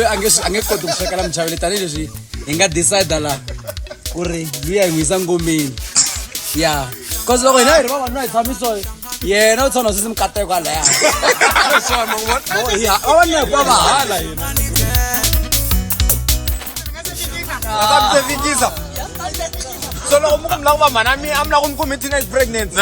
Loyi a nge a nge koti ku swekela muchaveli tanihileswi hi nga decide la ku ri luya hi n'wi yisa ngomeni. Ya. Cause loko hina hi ri vavanuna hi tshami so yena u tshama sisi mikateko halaya. Vavanuna hikuva va hala hina. Va fikisa. So loko mi ku mi lava ku va mhana mi a mi lava ku mi kume teenage pregnancy.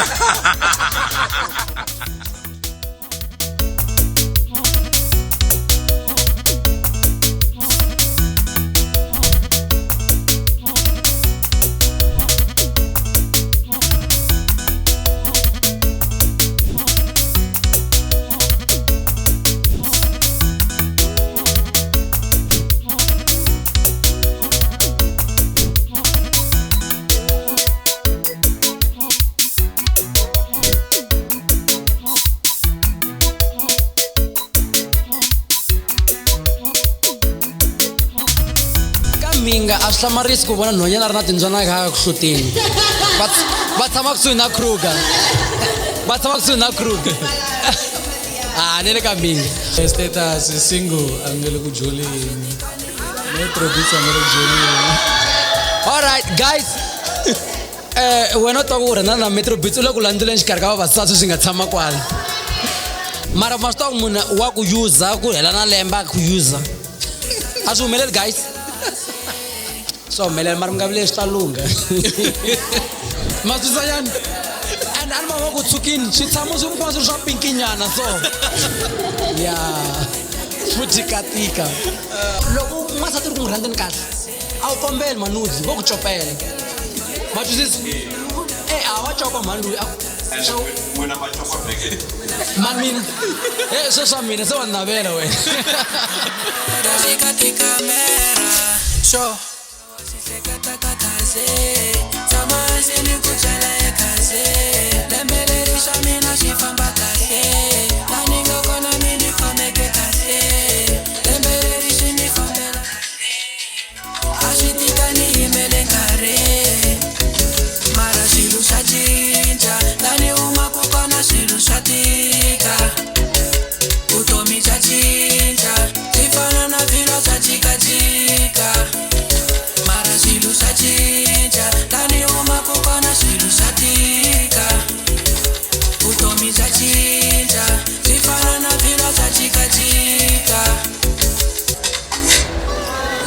Ka minga a swi hlamarisi ku vona nhwanyana a ri na timbyana kha ku hluteni. Va tshama kusuhi na Kruger. Va tshama kusuhi na Kruger. A ni le ka minga. Status single a nge le ku joleni. Metro Beats a nge le ku joleni. All right guys. Wena u twa ku u rhandzana na Metro Beats u le ku landzuleni xikarhi ka vavasati sweswi nga tshama kwala. Mara ma swi tiva ku munhu wa ku user ku hela na lembe a ku user. A swi humeleli guys. Swa humelela mara mi nga vileli swi ta lungha. Ma swi twisisa nyana? And a ni va ku tshukini swi tshama swi kuma swi ri swa pinki nyana so. Ya. Futhi ka tika. Loko n'wansati u ri ku n'wi rhandzeni kahle a wu kombeli manudzi vo ku copela. Ma twisisa? Eh a wa copa mhani loyi a N'wina ma copa vheke. Mani mina. Eh swe swa mina se wa navela wena. Sure.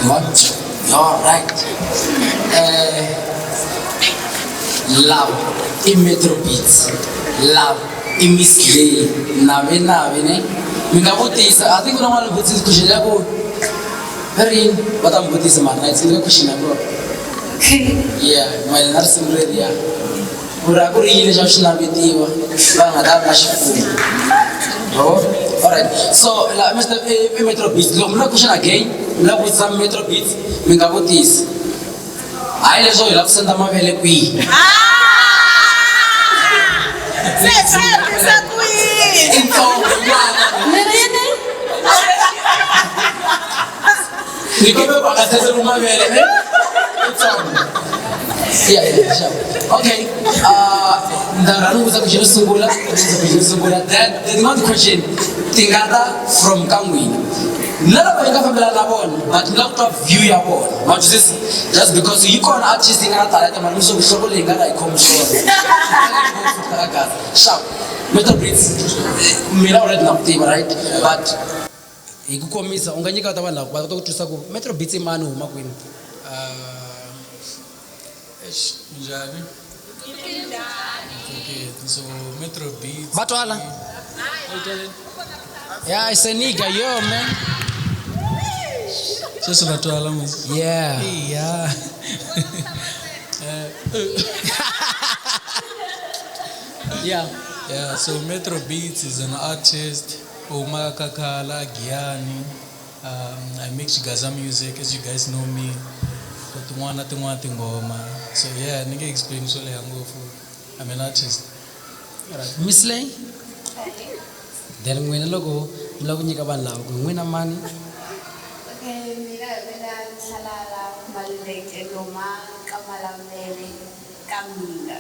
What? All right. Love i Metro Beats. Love i Miss Lay. Nave nave ne. Mi nga vutisa, I think ku na n'wana vutisa question ya ku va ri yini? Va ta mi vutisa mara na yi tsundzuka question ya kona. Yeah, mayelana na risimu leriya. Ku ri a ku ri yini lexi a xi navetiwa va nga ta va xi kuma. Oh, alright. So, la Mr. I Metro Beats, loko mi na question again, mi lava ku vutisa Metro Beats, mi nga vutisa. Hayi leswo hi lava ku senda mavele kwihi. Se sendisa ku yini? I ntsongo nyana. Ni ri yini? Ni kombela ku a nga senderiwi mavele ne? I ntsongo. Yeah, yeah, sure. Okay. Ni ta rhanga ni vutisa question yo sungula, ni vutisa question yo sungula. Then the tin'wana ti-question ti nga ta from ka n'wina. Na lava yi nga fambelana na vona, but ni lava ku twa view ya vona. Ma twisisa? Just because yi kona artist yi nga na talenta mara mi swo nhloko leyi nga ka yi khomi swona. Sharp. Metro Beats, mina already na ku tiva, right? But hi ku komisa u nga nyika ta vanhu lava va kota ku twisisa ku Metro Beats i mani u huma kwini. Eish, minjhani? Okay, so Metro Beats. Va twala? Yeah, it's a nigga, yo man. Sweswi va twala mos. Yeah. Yeah. Yeah. Yeah, so Metro Beats is an artist, Uma Kakala, Giyani. I make Xigaza music, as you guys know me. For tin'wana na tin'wana tinghoma. So yeah, ni nge explain swo leha ngopfu. I'm an artist. Alright. Miss Lay? Then n'wina loko mi lava ku nyika vanhu lava ku n'wina mani? Okay, mina hi mina Nhlalala Maluleke Noma ka Malamulele ka Minga.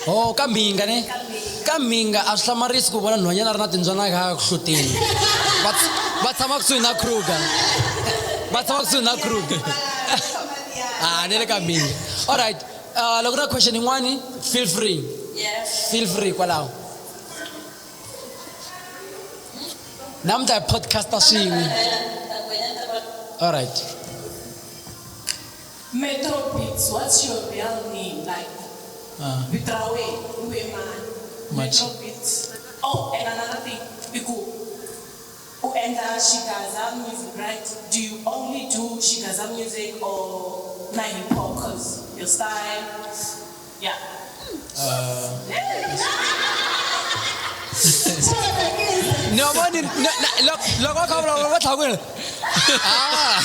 Oh, ka Mbinga ne? Ka Ka Mhinga a swi hlamarisi ku vona nhwanyana a ri na timbyana a ku hlutini. Va va tshama kusuhi na Kruger. Va tshama kusuhi na Kruger. Ah, ni le ka Mhinga. All right. Loko na question yin'wani, feel free. Feel free kwalaho. Namuntlha hi podcasta swin'we. All right. Metro Beats, what's your real name? Like, vito ra wena i we mani? Metro Beats. Oh, and another thing, i ku u endla Xigaza music, right? Do you only do Xigaza music or na hip hop? 'Cause your style, yeah. Ni va voni loko va kha va vulavula va tlhava kwini? Ah.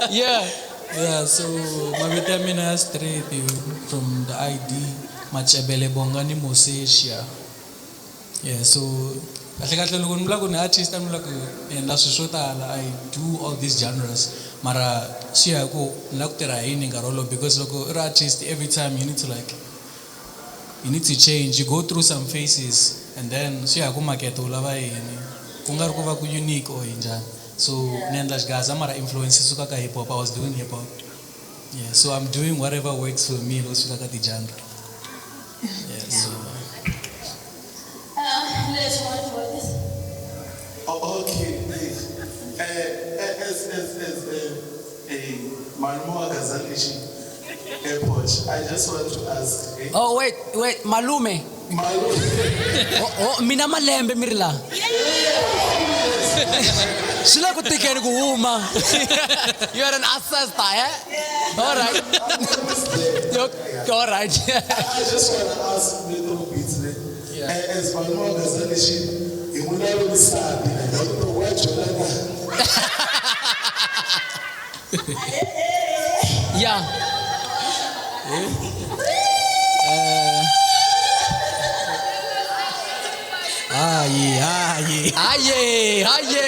Yeah. Yeah, so mavito ya mina ya straight from the ID Machebele Bongani Mosesha. Yeah, so kahle kahle loko ni vula ku ni artist, a ni vula ku ni endla swilo swo tala. I do all these genres, mara swi ya hi ku ni lava ku tirha hi yini nkarhi wolowo, because loko u ri artist, every time you need to, like, you need to change. You go through some phases and then swi ya hi ku makete wu lava yini, ku nga ri ku va ku unique or njhani. So ni endla xigaza, mara influence yi suka ka hip hop. I was doing hip hop, yeah, so I'm doing whatever works for me loko swi fika ka ti-genre, yeah, so. Leswi wa this. Oh, okay. As a malume wa Gaza Nation Airport, I just want to ask. Eh? Oh, wait, wait, malume. Malume. Oh, mina malembe mi ri laha. Swi le ku tikeni ku huma. You are an ancestor, eh? All right. All right. I just want to ask Metro Beats, eh? Yeah. As malume wa Gaza Nation, hi n'wi lave nsati, I don't know where Jolana. Yeah. Hayi, hayi. Haye, haye.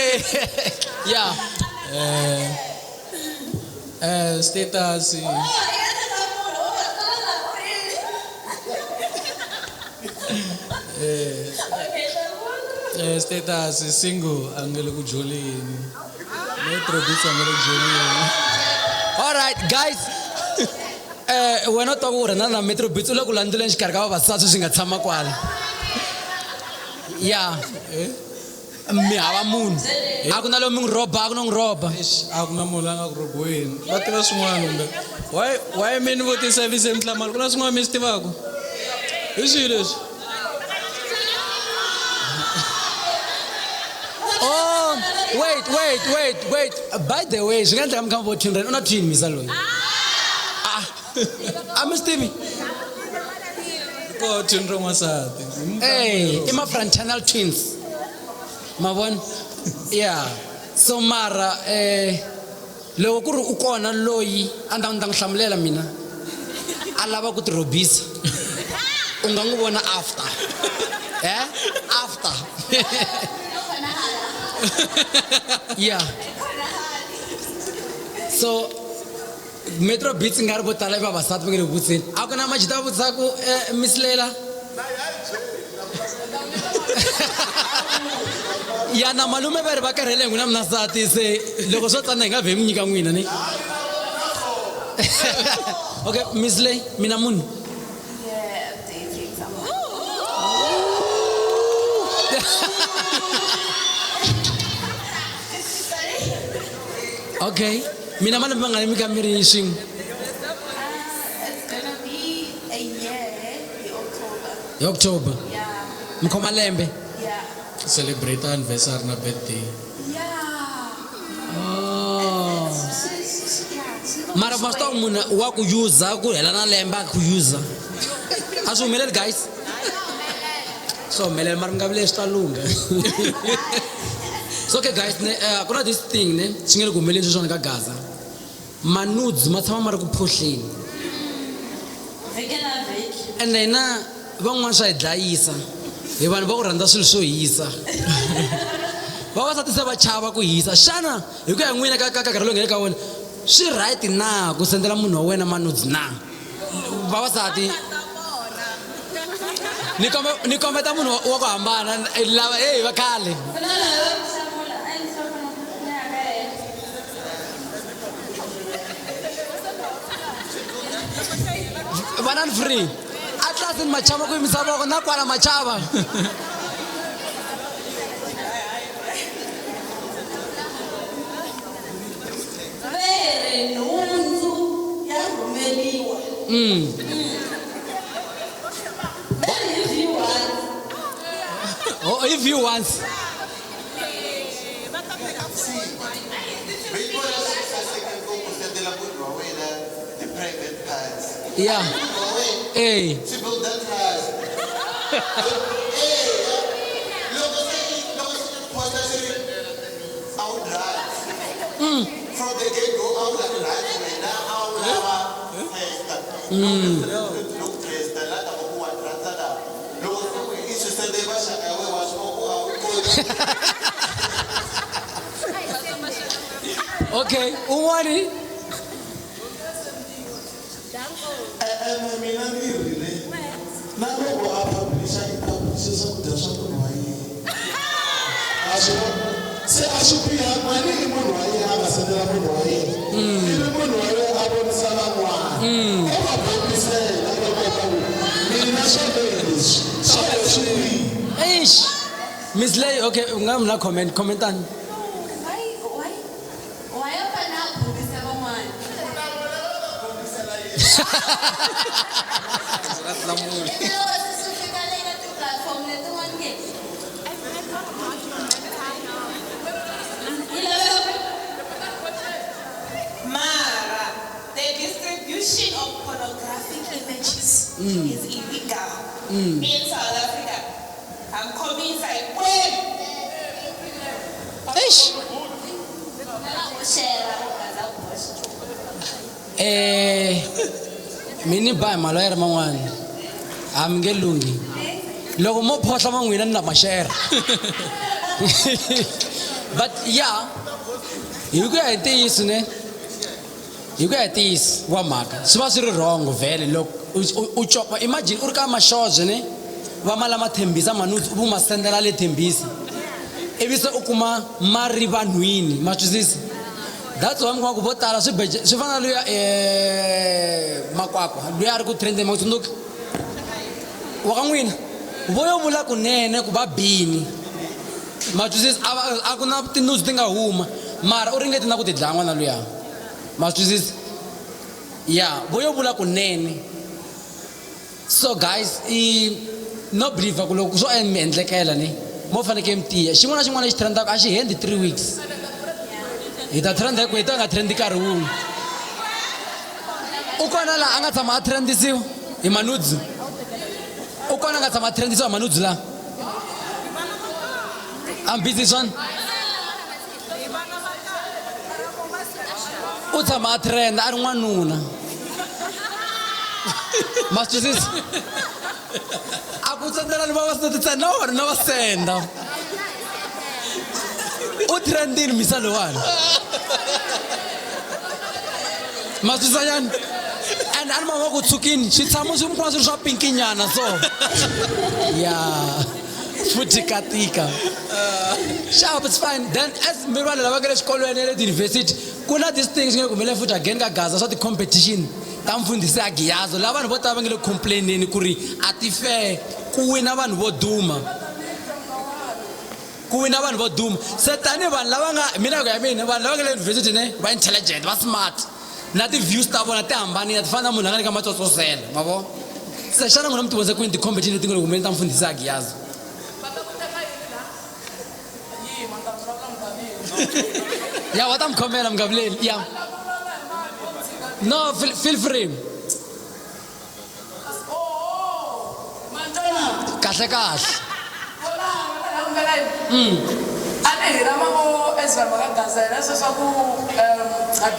Yeah. Status. Status single, a nge le ku joleni. Metro Beats a nge le ku joleni. All right, guys. Wena u twa ku rhandzana na Metro Beats, u le ku landzeleni xikarhi ka vavasati swi nga tshama kwala. Yeah. Mi hava munhu. A ku na loyi mi n'wi rhoba, a ku na n'wi rhoba. Eish, a ku na munhu la nga ku rhobiweni. Va tiva swin'wana kumbe? Why mi ni vutisa ivi se mi hlamala? Ku na swin'wana mi swi tivaka? Hi swihi leswi? Oh, wait, wait, wait, wait. By the way, swi nga endleka mi kha mi vo twin, u na twin misa loyi. Ah, a mi swi tivi? Ko twin ra n'wansati. Hey, i ma fraternal twins. Ma vona? Yeah. So mara loko ku ri u kona loyi a ni ta n'wi hlamulela mina, a lava ku tirhobisa, u nga n'wi vona after. Eh? After. Yeah. So Metro Beats nga ri vo tala i vavasati va nge le ku vutiseni. A ku na majita va vutisaka Miss Lela? Ya na malume va ri va karhele hi n'wina mina nsati, se loko swo tsana hi nga vhe mi nyika n'wina ni. Okay, Miss Lay, mina munhu. Yeah, I'm dating someone. Okay. Mina malembe mangani mi kha mi ri swin'we? It's gonna be a year in October. Hi October. Yeah. Mi khoma lembe? Yeah. Celebrate anniversary na birthday. Yeah. Oh. Yeah. Mara ma swi tiva ku munhu wa ku user ku hela na lembe a ku user. A swi humeleli, guys? Swi humelela, mara mi nga vileli, swi ta lungha. So okay guys, ne, ku na this thing ne, swi nge le ku humeleni sweswiwani ka Gaza. Manudes ma tshama ma ri ku phohleni. Vhiki na vhiki. And hina van'wana swa hi dlayisa. Hi vanhu va ku rhandza swilo swo hisa. Vavasati se va chava ku hisa. Xana hi ku ya n'wina ka nkarhi lowu nga le ka wona, swi right na ku sendela munhu wa wena manudes na? Vavasati. Ni kombe ni kombeta munhu wa ku hambana lava hey va khale. Vanani free. Atlasini machava ku yimisa voko na kwala machava. Vere nhundzu ya rhumeriwa. Vere hi view once. Oh, if you once. The private parts. Yeah. Hey. To build that trust. Hey, loko se loko se posta xi ri a wu drive. From the get go a wu la drive wena a wu lava testa. Loko testa la ta ku wa rhandza la. Loko se i swi sende maxaka ya wena wa swi vona ku a wu koti. Okay, un'wani. Ene mina ni ri na loko a publisha i publishe swakudya swa munhu wa yena a swi se a swi biha mali i munhu wa yena a nga sendela munhu wa yena ivi munhu wa yena a vonisa van'wana o va vonisela va kota ku mina swa leswi swa leswi kwihi. Eish. Miss Lay, okay, u nga mi na comment, commentani. Why a fanele a buvisa van'wana? Loko se swi fika le ka ti-platform letin'wana ke yi laveka. Mara, the distribution of pornographic images is illegal in South Africa. I'm convinced I will. Eish. U share u gaza u boxa. Mi ni ba hi maloyere man'wana a mi nge lunghi loko mo phohla ma n'wina ni na maxera, but yeah, hi ku ya hi ntiyiso ne, hi ku ya hi ntiyiso wa mhaka, swi va swi ri wrong vhele loko u copa. Imagine u ri ka maxoxe ne, va ma lama thembisa manutsi, u vu ma sendela le Thembisa, ivi se u kuma ma ri vanhwini, ma twisisa? That's why mi kuma ku vo tala swi beje swi fana na luya makwakwa luya a ri ku trendeni, ma ku tsundzuka wa ka n'wina, vo yo vula kunene ku va bini, ma twisisa? A ku na ti-news ti nga huma, mara u ringete na ku ti dlaya n'wana luya, ma twisisa? Ya vo yo vula kunene. So guys, i no believe ku loko swo mi endlekela ni mo fanekele mi tiya. Xin'wana na xin'wana lexi trendaka a xi hendi 3 weeks. Hi ta trenda hi ku hi ta nga trendi nkarhi wun'we. U kona laha a nga tshama a trendisiwa hi manudzi? U kona a nga tshama a trendisiwa hi manudzi laha? I'm busy swani. U tshama a trenda a ri n'wanuna, ma swi twisisa? A ku tsendelani vavasati ntsena, na vavanuna va senda. U trendini misa lowani, ma swi twisisa nyana? And a ni mama ku tshukini swi tshama swi mi kuma swi ri swa pinkinyana, so ya futhi ka tika. Sharp, it's fine then. As mi vanhu lava nga le xikolweni ya le tiyunivhesiti, ku na these things nge kumele futhi again ka Gaza swa ti-competition ta mfundhisi ya Giyazo, laha vanhu vo tala va nge le complaineni ku ri a ti fair ku wina vanhu vo duma, ku wina vanhu vo duma. Se tanihi vanhu lava nga mina, ku ya mina, vanhu lava nga le yunivhesiti ne va intelligent, va smart, na ti-views ta vona ti hambanile, ti fana na munhu a nga le ka matsotsosela, ma vo? Se xana n'wina mi ti vonise kwini ti-competition leti nga le kumeni ta mfundhisi ya Giyazo? Ya wa ta mi khomela, mi nga vileli. Ya, no, feel free. Kahle kahle. A ni hi lama vo as vanhu va ka Gaza hina swe swa ku a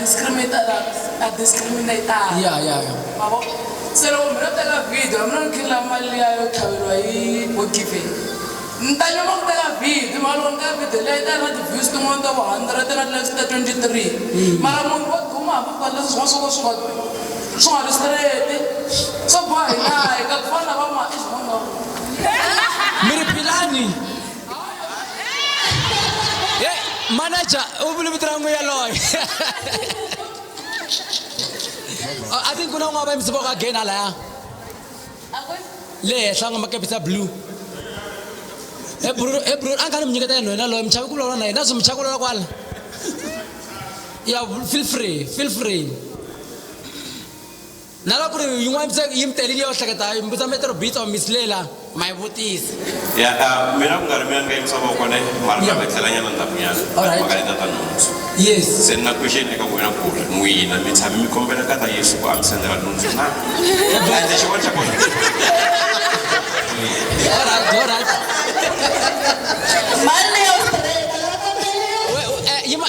discriminatana. Ya. Mavo se loko mina teka video, mina ni khila mali liya yo tlhaveriwa hi bo-given, ni ta nyuma ku teka video, mara loko ni teka video leyi ta na ti-views tin'wana ta vo 100 na ti-likes ta 23, mara munhu wo duma hambi ku leswi swin'wana swo ka swi nga ri straight, swo boha hi laha ka ku fana na va ma i swin'wana. Mani. Hey, manager, u vule vito ra n'wi yaloye. I think ku na un'wana va yimisa voko again halaya. Le henhla nga makepisa blue. Hey bro, hey bro, a nga ni mi nyiketa yena wena loyi mi chavi ku vulavula na yena, na swi mi chavi ku vulavula kwala. Yeah, feel free, feel free. Na loko ku ri yin'wana se yi mi telile yo hleketa yi mi vutisa Metro Beats or Miss Lela, ma yi vutisa. Ya, ah, mina ku nga ri mina ni nga yimisa voko ne mara na va tlhela nyana ndzhaku nyana Alright. mhaka leta ta nhundzu. Yes. Se ni na question eka n'wina ku ri n'wina mi tshame mi kombela ka ta Yesu ku a mi sendela nhundzu na? Ende xin'wana xa kona. Alright, alright. Mani yo Yima, a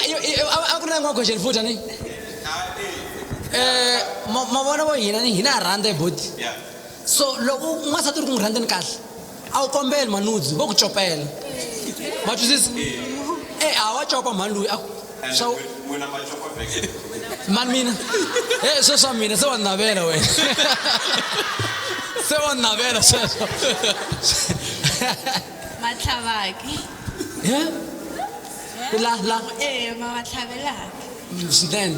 ku ri na yin'wana question futhi ani? Eh, ma vona vo hina ni hina ha rhandza hi boti. Yeah. So loko n'wansati u ri ku n'wi rhandzeni kahle, a wu kombeli manudzi, vo ku copela. Ma twisisa? Eh, a wa copa mhani loyi a ku swa N'wina ma copa vheke. mani mina. Eh, sweswo swa mina se wa ni navela wena. Se wa ni navela sweswo. Matlhavaki. Yeah? La la Eh, ma matlhavelaki. swinene.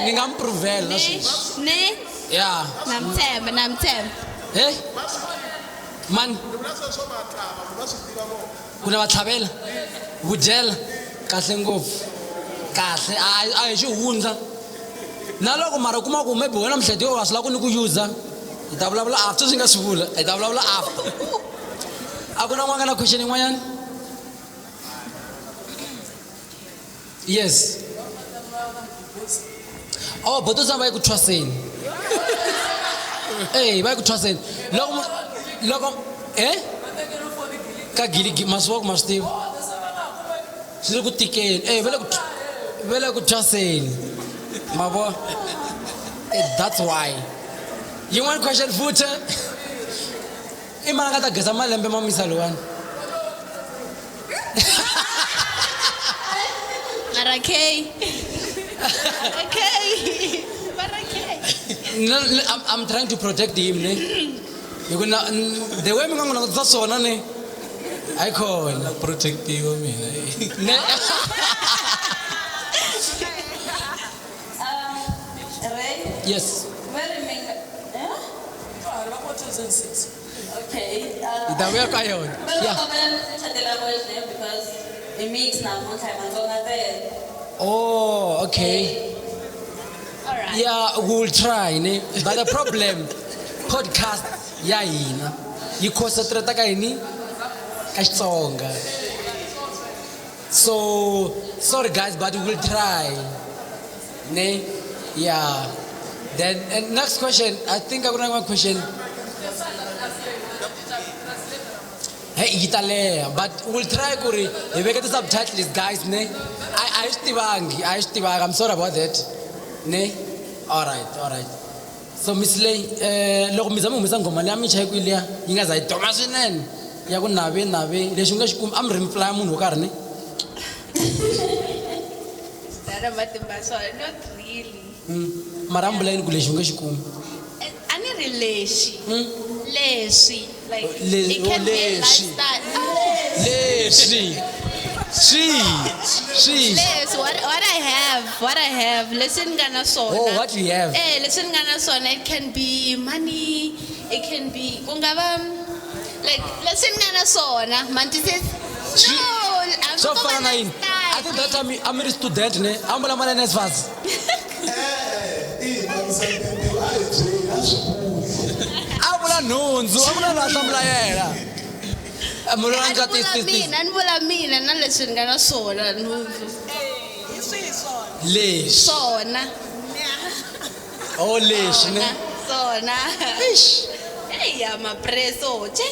Ni nga mi provela na sweswi. Ne? Yeah. Na mi tshemba, na mi tshemba. Hey? Man. Ku na va tlhavela. Vudyela kahle ngopfu. Kahle a hi xihundla. Na loko mara u kuma ku maybe wena mihleti yo wa swi lava ku ni ku user, hi ta vulavula after swi nga swi vula, hi ta vulavula after. A ku na n'wana na question yin'wanyana? Yes. Oh, boto va yi ku thwaseni. Eh, va yi ku thwaseni. Loko loko eh ka giligi ma swi ma swi tiva. Swi le ku tikeni. Eh, va le ku thwaseni. Ma vo? Eh, that's why. Yin'wana question futhi. I mani a nga ta geza malembe ma misa lowani? Mara K. Mara K. Mara K. No, no, I'm trying to protect him, ne? Hi ku na the way mi nga n'wi langutisa swona ne hayi khona. Protectiwa mina. Ne? Ray? Yes. Very minga. Eh? Okay. Hi ta vuya ka yona. Yeah. Because i mix namuntlha hi Matsonga ntsena. Oh, okay. All right. Yeah, we'll try, ne? But the problem, podcast ya hina yi concentrate ka yini? Ka Xitsonga. So, sorry guys, but we'll try. Ne? Yeah. Then and next question, I think I got one question. Hey, yi ta leha, but we'll try ku ri hi veka ti-subtitles guys, ne? A hi swi tivangi, a hi swi tivangi. I'm sorry about that. Ne? All right, all right. So Miss Lay, loko mi za mi humesa nghoma liya mi chaye kwihi liya yi nga za yi duma swinene ya ku nave nave lexi u nga xi kumi a mi ri mi pulaya munhu wo karhi ne? Dala matimba swona, not really. Mara a mi vula yini ku lexi u nga xi kumi? A ni ri lexi. Leswi. Like, it can be a lexi. lifestyle. Leswi. Swi. Swi. Leswi, what I have, what I have. Leswi ni nga na swona. Oh, what you have. Eh, leswi ni nga na swona, it can be money, it can be, ku nga va, like, leswi ni nga na swona, ma twisisa? No, I'm Swo fana na yini? I think that time a mi ri student ne, a mi vula mali ya NSFAS. A vula nhundzu, a vula loyi a hlamula yena. A munhu loyi a nga A ni vula twisisi. mina, a ni vula mina na leswi ni nga na swona nhundzu. Leswi. Swona. Oh, leswi ne. Swona. Eish. Hey, ya mapreso, che.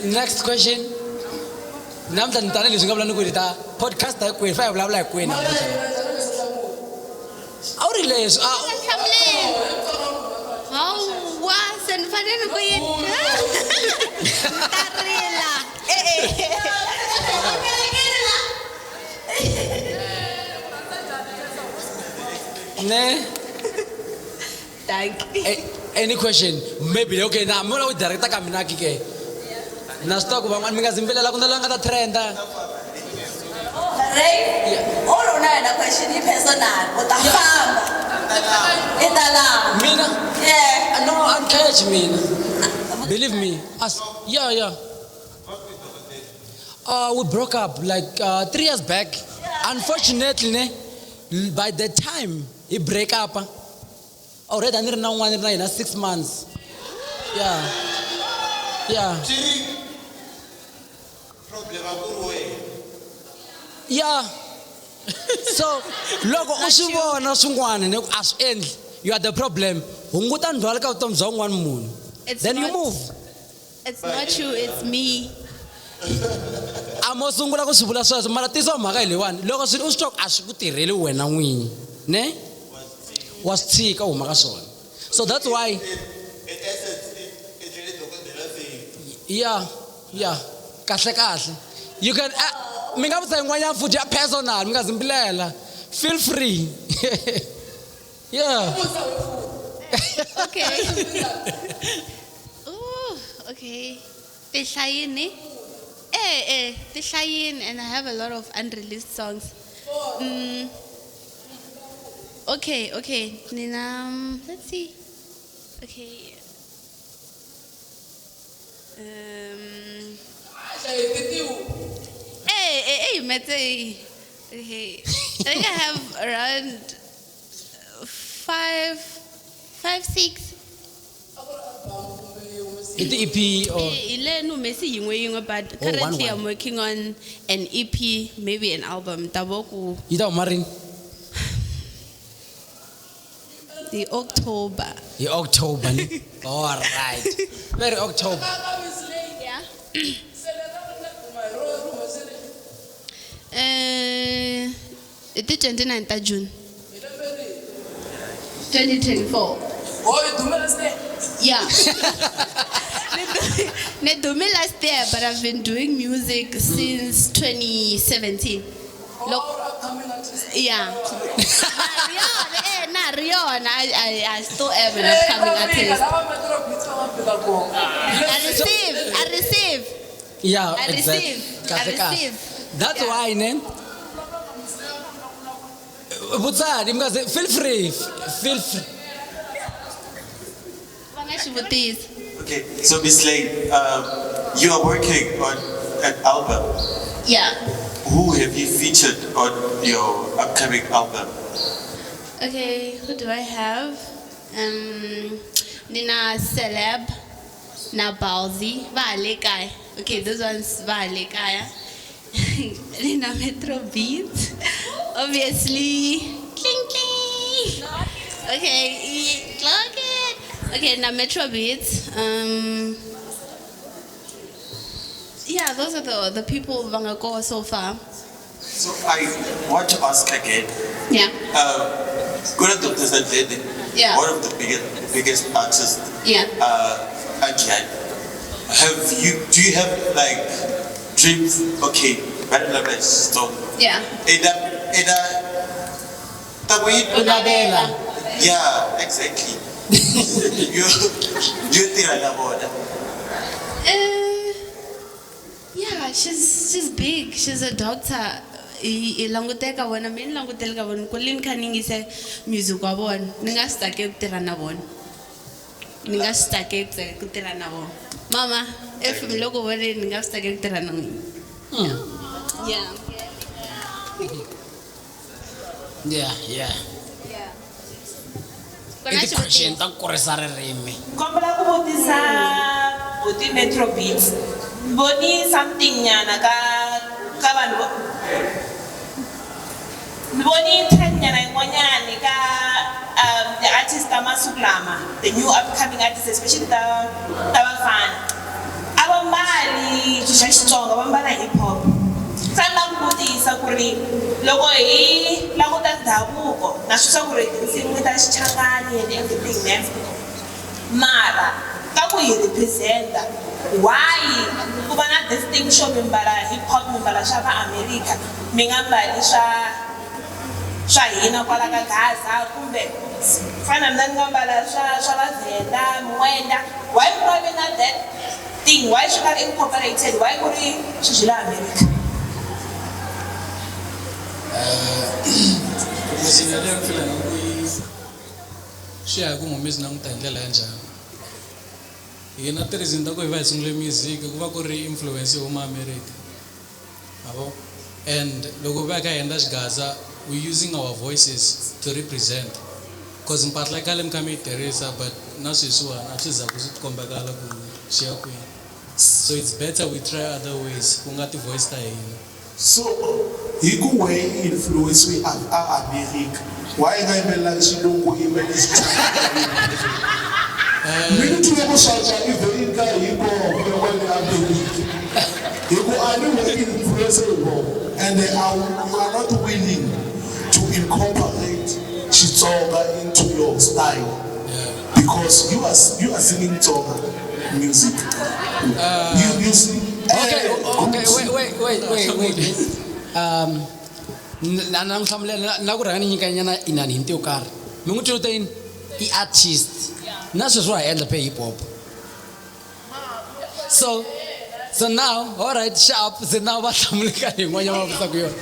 Next question. Namuntlha ni tani leswi nga vula ni ku ri ta podcast hi kwihi, fa hi vulavula hi kwihi namuntlha. A wu ri leswi, a Hlamuleni. Hawa, se ni fanele ku yi ta rila. Eh, eh. Ne? Thank you. Any question? Maybe okay now. I'm gonna direct ka mina ke. Na swi tiva ku van'wana mi nga zimbelela ku na loyi a nga ta trenda. Ray, all una yena question yi personal, u ta famba. I ta lava. Mina? Yeah. No, I'm catch mina. Believe me. As, yeah, yeah. We broke up like 3 years back. Unfortunately, ne, by the time he break up, already a ni ri na un'wana ri na yena 6 months. Yeah. Problem a ku ri wena. Yeah. So loko u swi vona swin'wana ne ku a swi endli, you are the problem. Hunguta ndzhwalo ka vutomi bya un'wana munhu. It's Then you not- move. It's not you, it's me. A mo sungula ku swi vula sweswo mara tisa mhaka hi leyiwani loko swi u swi twa ku a swi ku tirheli wena n'winyi ne wa swi tshika u huma ka swona, so that's why. In essence, i tlhele dokodela se. Yeah, kahle kahle, you can mi nga vutisa yin'wanyana futhi ya personal, mi nga zimbilela, feel free, yeah. Okay. Ooh, okay. Tihlayini. Eh, eh, Tihlayini, and I have a lot of unreleased songs. Okay. Nina, let's see. Okay. Hey, hey, hey, Mete. Okay. I think I have around five, five, six. I ti-EP or Eh, le ni humesi yin'we yin'we, but Oh, one, currently one. I'm working on an EP, maybe an album. Taboku Yi ta huma rini? The October. Hi October ni? All right, very October. Yeah. I ti 29 ta June 2024. Oh, i dume last year. Yeah. Ni dume last year, but I've been doing music since 2017. Look, yeah. Na ri yona, eh, na ri yona. I still am an upcoming artist. I receive, I receive. Yeah. I Exactly. receive, I Kahle kahle. receive. That's why ne vutsani mi nga ze, feel free, feel free. Va nga xivutiso. Okay, so Miss Lane, you are working on an album. Yeah. Who have you featured on your upcoming album? Okay, who do I have? Nina Celeb, na Balzi, va le kaya. Okay, those ones va le kaya. Nina Metro Beat, obviously. Cling cling. Okay, clock it. Okay, na Metro Beat. Yeah, those are the people va nga ko so far. So I want to ask again. Yeah. Kuna Dr. Sandlene, one of the biggest artists. Again, have you? Do you have like dreams? Okay, very lovely song. Eda, eda, Unabela. Yeah, exactly. You think I love her? Yeah, she's big. She's a doctor. I languteka vona, mi ni langutele ka vona ku le ni kha ni yingise music wa vona, ni nga swi tsakeli ku tirha na vona, ni nga swi tsakeli ku tirha na vona mama, if mi loko voneni, ni nga swi tsakeli ku tirha na n'wina, yeah. Yeah. Ku I na ti-question xivutiso. Ta ku kurisa ririmi. Kombela ku vutisa buti Metro Beats. Voni something nyana ka vanhu ni voni trend nyana yin'wanyani ka the artists ta masiku lama, the new upcoming artists, especially ta vafana, a va mbali swilo swa Xitsonga, va mbala hip hop. Se ni lava ku vutisa ku ri loko hi languta ndhavuko na swi swa ku ri tinsimu ta Xichangani and everything ne, mara ka ku hi representa, why ku va na this thing xo mi mbala hip hop, mi mbala swa va America, mi nga mbali swa hina kwala ka Gaza, kumbe fana mina ni nga mbala swa Vavhenda, Muwenda, why ku nga vi na that thing? Why swi nga ri incorporated? Why ku ri swilo swa le America? Question yaleyo ni fila nga ku yi swi ya hi ku mhumesi languta hi ndlela ya njhani. Hina ti-reason ta ku hi va hi sungule music ku va ku ri influence yo huma America, ma vo? And loko va kha hi endla xigaza, we using our voices to represent, cause mpahla yi khale mi kha mi yi tirhisa, but na sweswiwani a swi zaku swi kombekala ku swi ya kwini. So it's better we try other ways, ku nga ti-voice ta hina. So hi ku wehe influence a a America, why i nga yimbelelanga xilungu, i yimbelele Xichangani? Mi ni twile ku swatswa i vhe i ka hi koho kwale America, hi ku a ni we influence hi vona, and you are not willing to incorporate Xitsonga into your style because you are singing Tsonga music. You sing Okay, okay, wait, wait, wait, wait, wait. Na na n'wi hlamulela na ku rhanga ni nyika nyana inani hint yo karhi. Mi n'wi twile yini? I artist. Na sweswi wa ha endla phe hip hop. So now, all right, sharp. Se now va hlamule ka yin'wanyana va vutisaka yona.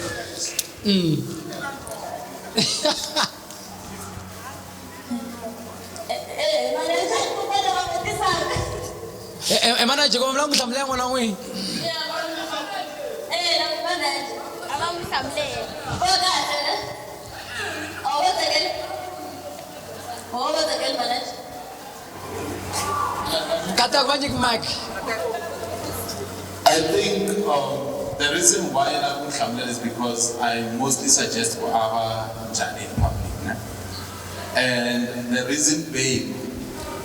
Eh, manager, ku va vutisaka. Manager, kumbe mi lava ku hlamula n'wana n'wini? Eh, na manager. A va n'wi hlamuleli. O kahle ne? Oh, va tsakele. Oh, va tsakele manager. Kataka va nyiki mic. I think the reason why I would hlamula is because I mostly suggest ku ava njhani in public. Ne? And the reason being,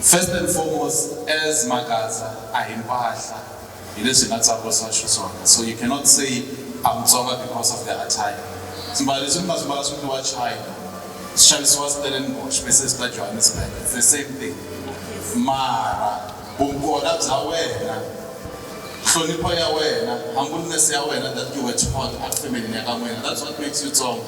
first and foremost, as Magaza, a hi mpahla, hi leswi hi nga tsariwa xiswona. So you cannot say I'm Tsonga because of the attire. Swimbalo leswi mi nga swi mbala swi endliwa China, swi xavisiwa Stellenbosch bese swi ta Johannesburg. It's the same thing. Mara vukona bya wena, nhlonipho ya wena, humbleness ya wena that you were taught at family ya ka n'wina, that's what makes you Tsonga.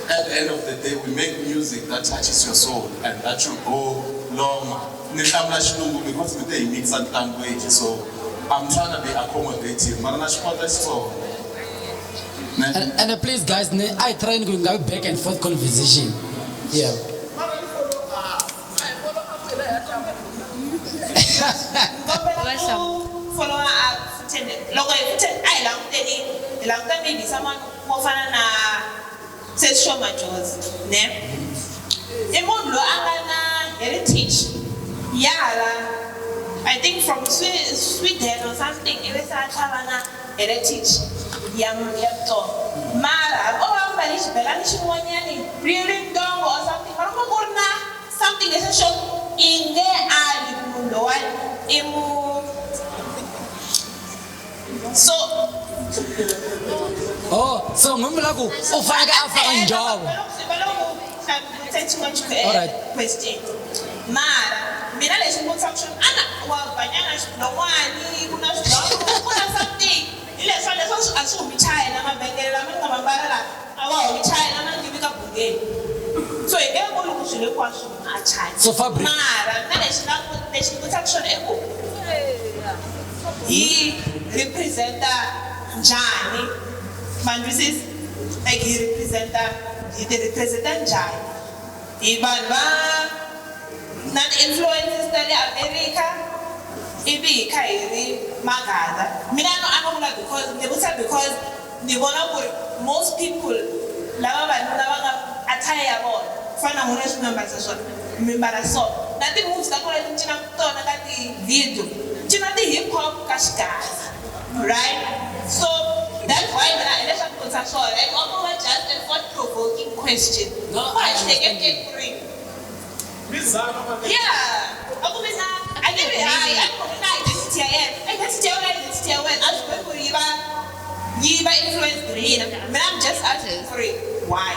At the end of the day, we make music that touches your soul and that should go longer. Ni hlamula xilungu because mi te hi mixa language, so I'm trying to be accommodative, mara na xi kota Xitsonga. Ne? And please guys, ne, I try and go back and forth conversation. Yeah. Kombela ku follow up futhi loko hi futhi a hi languteni, hi languta maybe someone wo fana na Sesho Majozi, ne? I munhu loyi a nga na heritage yala, I think from Sweden or something, ivi se a tlhava na heritage ya Mutsonga, mara o va mbale xibelani xin'wanyani ri ri ntongo or something, mara ku ri na something lexi xo i nge ali ku munhu lowani i mu so. Oh, so n'wi vula ku u faneke a faka njhovo. Alright. Question, mara mina lexi ni vutisaka xona, ana wa banyana xidlon'wani, ku na xidlongo, ku na something, hi leswa leswa a swi humi China, mavhengele lama ni nga ma mbala la a wa humi China, ma nge ka bungeni, so hi nge vuli ku swilo hinkwaswo a China. So fabric. Mara mina lexi na lexi ni vutisaka xona i ku hi representa njhani, ma twisisa? Like hi representa, hi ti representa njhani, hi vanhu va na ti-influences ta le America, ivi hi kha hi ri Magaza? Mina no a no vula because ni vutisa because ni vona ku ri most people lava vanhu lava nga attire ya vona ku fana na n'wina leswi mi ambarisa swona, mi mbala so, na ti-moves ta kona leti mi cinaka tona ka ti-video, cina ti-hip hop ka xigaza, right? So that's why mina hi leswaku vutisa swona, and a ko va just a thought provoking question. No, Ku I ha hleketeni ku ri yeah, a ku vi na a nge vi hayi a ku ri na identity ya yena, identity ya wena, identity ya wena a swi bohi ku ri yi va influenced hi mina. Mina I'm just asking ku ri why.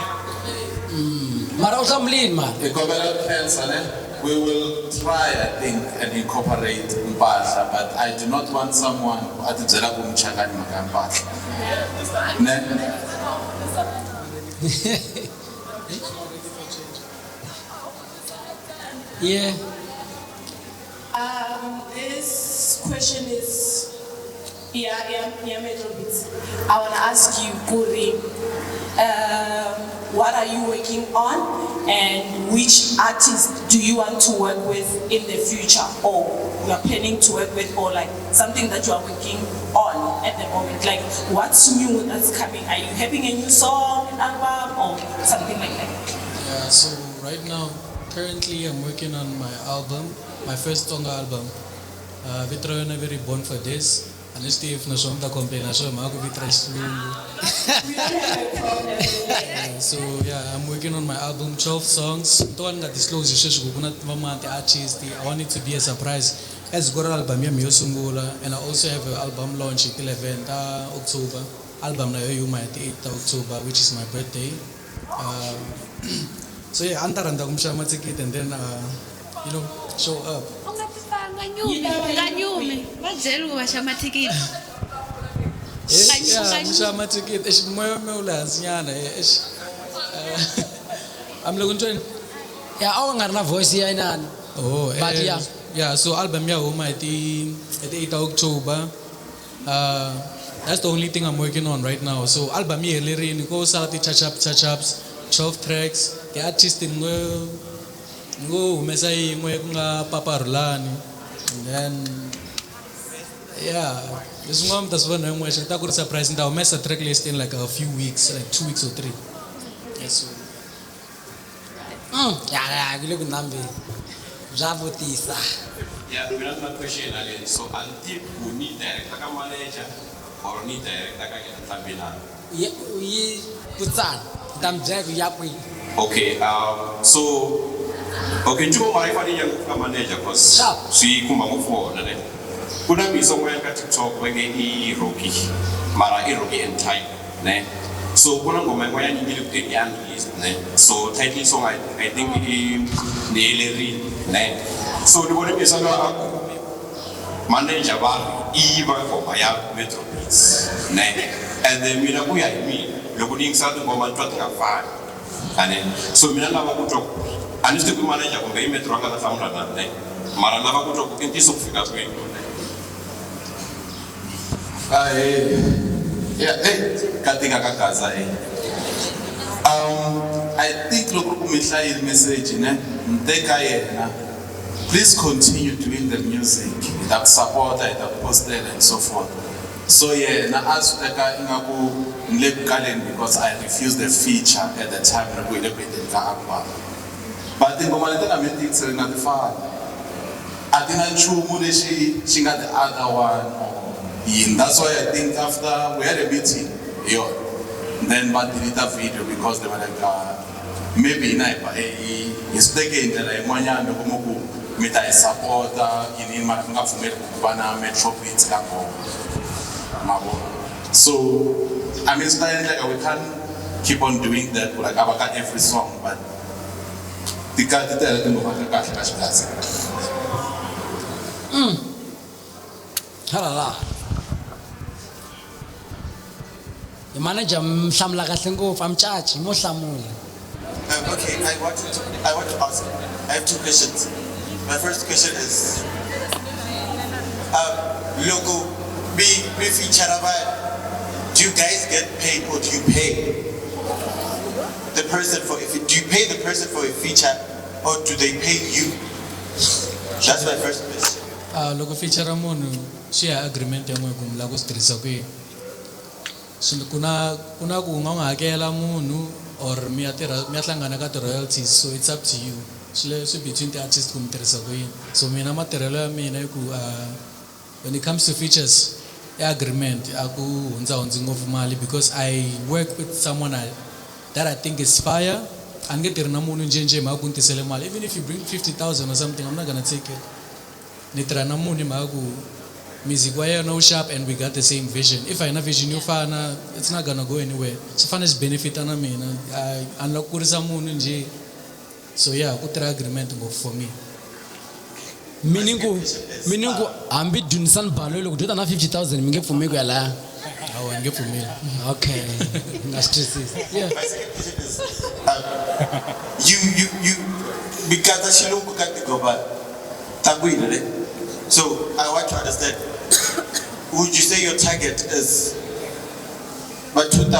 Mara u hlamulini mara. Hi kombela ku khensa, ne? We will try, I think, and incorporate mpahla, but I do not want someone a ti byela ku muchangani mhaka ya mpahla. Ne? Yeah. This question is yeah, Metro Beats. I want to ask you, Kuri, what are you working on, and which artist do you want to work with in the future, or you are planning to work with, or like something that you are working on at the moment? Like, what's new that's coming? Are you having a new song, an album, or something like that? Yeah, so right now, currently I'm working on my album, my first Tsonga album. Vito ra yona very born for this. A ni swi tivi naswona mi ta complain na swona mhaka ku vito ra xilungu. Yeah, so yeah, I'm working on my album, 12 songs. Ni to ka ni nga disclose sweswi ku ku na van'wana ti-artist. I want it to be a surprise. As ku ri album ya mi yo sungula, and I also have an album launch hi ti 11 ta October. Album na yo yi huma hi ti 8 ta October, which is my birthday. So yeah, a ni ta rhandza ku mi xava mathikithi and then show up. U nga ti nga nyumi, nga nyumi. Va byeli ku va xava mathikithi. Yeah, mi xava mathikithi. Eish, moya wa mina wu le hansi nyana. Eish. A mi le ku ni tweni? Ya, a wu nga ri na voice ya inani. Oh, But yeah. Yeah, so album ya huma hi ti 8 October. That's the only thing I'm working on right now. So album yi helerini, ko sala ti touch up touch ups, 12 tracks. Ti artist ni ngo humesa yin'we ku nga Papa Rhulani. And then yeah, leswin'wana mi ta swi vona hi n'wexe, ku ta ku ri surprise. Ni ta humesa track list in like a few weeks, like 2 weeks or 3. Yes, so Ya, ku le ku nambeni. Bya vutisa. Yeah, mina na question ale. So a ni tivi ku ni directa ka manager or ni directa ka yena ntlhambi na. Yi kutsana. Ni ta mi byela ku ya kwihi. Okay, so okay, nchumu mara yi fanele yi ya ngopfu ka manager cause swi khumba ngopfu vona ne. Ku na misa un'wanyana ka TikTok va nge i Rocky, mara i Rocky and Type ne. So ku na nghoma yin'wanyana yi nge le ku teni i unreleased ne. So title song I think i ni helerile ne. So ni vone misa loyi a ku manager va ri i yiva nghoma ya Metro Beats ne. And then mina ku ya hi mina loko ni yingisela tinghoma ni twa ti nga fani ane. So mina ni lava ku twa ku a ni swi tivi ku manager kumbe i Metro a nga ta hlamula na ne, mara ni lava ku twa ku i ntiyiso ku fika kwihi. Ahee. Yeah, hey, ka tika ka Gaza eh. I think loko ku mi hlayile message ne, ni te ka yena. Please continue doing the music. Hi ta ku support, hi ta ku postela and so forth. So yena a swi teka ingaku ni le ku kaleni because I refused the feature at the time loko hi le ku endleni ka album. But tinghoma leti nga mi tikiseli na ti fani. A ti na nchumu lexi xi nga the other one or yini. That's why I think after we had a meeting, hi yona. Then va delete video because they were like, maybe hina hi hi swi teke hi ndlela yin'wanyana loko mo ku mi ta hi sapota yini yini mara mi nga pfumeli ku va na Metro Beats ka nghoma. Ma vona? So I mean swi ta endleka we can't keep on doing that like a va ka every song, but ti ka ti tele tinghoma ta kahle ka xigaza. Halala. Hi manager mi hlamula kahle ngopfu, a mi caci, mo hlamula. Okay, I want to ask. I have two questions. My first question is, loko mi feature va, do you guys get paid or do you pay the person for if do you pay the person for a feature or do they pay you? That's my first question. Loko feature munhu swi ya hi agreement ya n'we ku mi lava ku swi tirhisa kwihi. Swi ku na ku u nga n'wi hakela munhu or mi ya tirha mi ya hlangana ka ti-royalties, so it's up to you. Swi le swi between ti-artist ku mi tirhisa ku yini. So mina matirhelo ya mina i ku when it comes to features i agreement, a ku hundza hundzi ngopfu mali because I work with someone that I think is fire. A ni nge tirhi na munhu njhenjhe hi mhaka ku ni tisele mali. Even if you bring 50,000 or something, I'm not gonna take it. Ni tirha na munhu hi mhaka ku music wa yena wu sharp and we got the same vision. If a hi na vision yo fana, it's not gonna go anywhere. Swi fanele swi benefita na mina. A ni lava ku kurisa munhu njhe. So yeah, ku tirha agreement ngopfu for me. Meaning ku hambi Dunisani Baloyi loko dyo ta na 50,000 mi nge pfumeli ku ya laya? Hawa, ni nge pfumeli. Okay, nga swi twisisa, yeah. My second question is, you mi katsa xilungu ka tinghoma ta n'wina ne? So I want to understand, would you say your target is about 2,000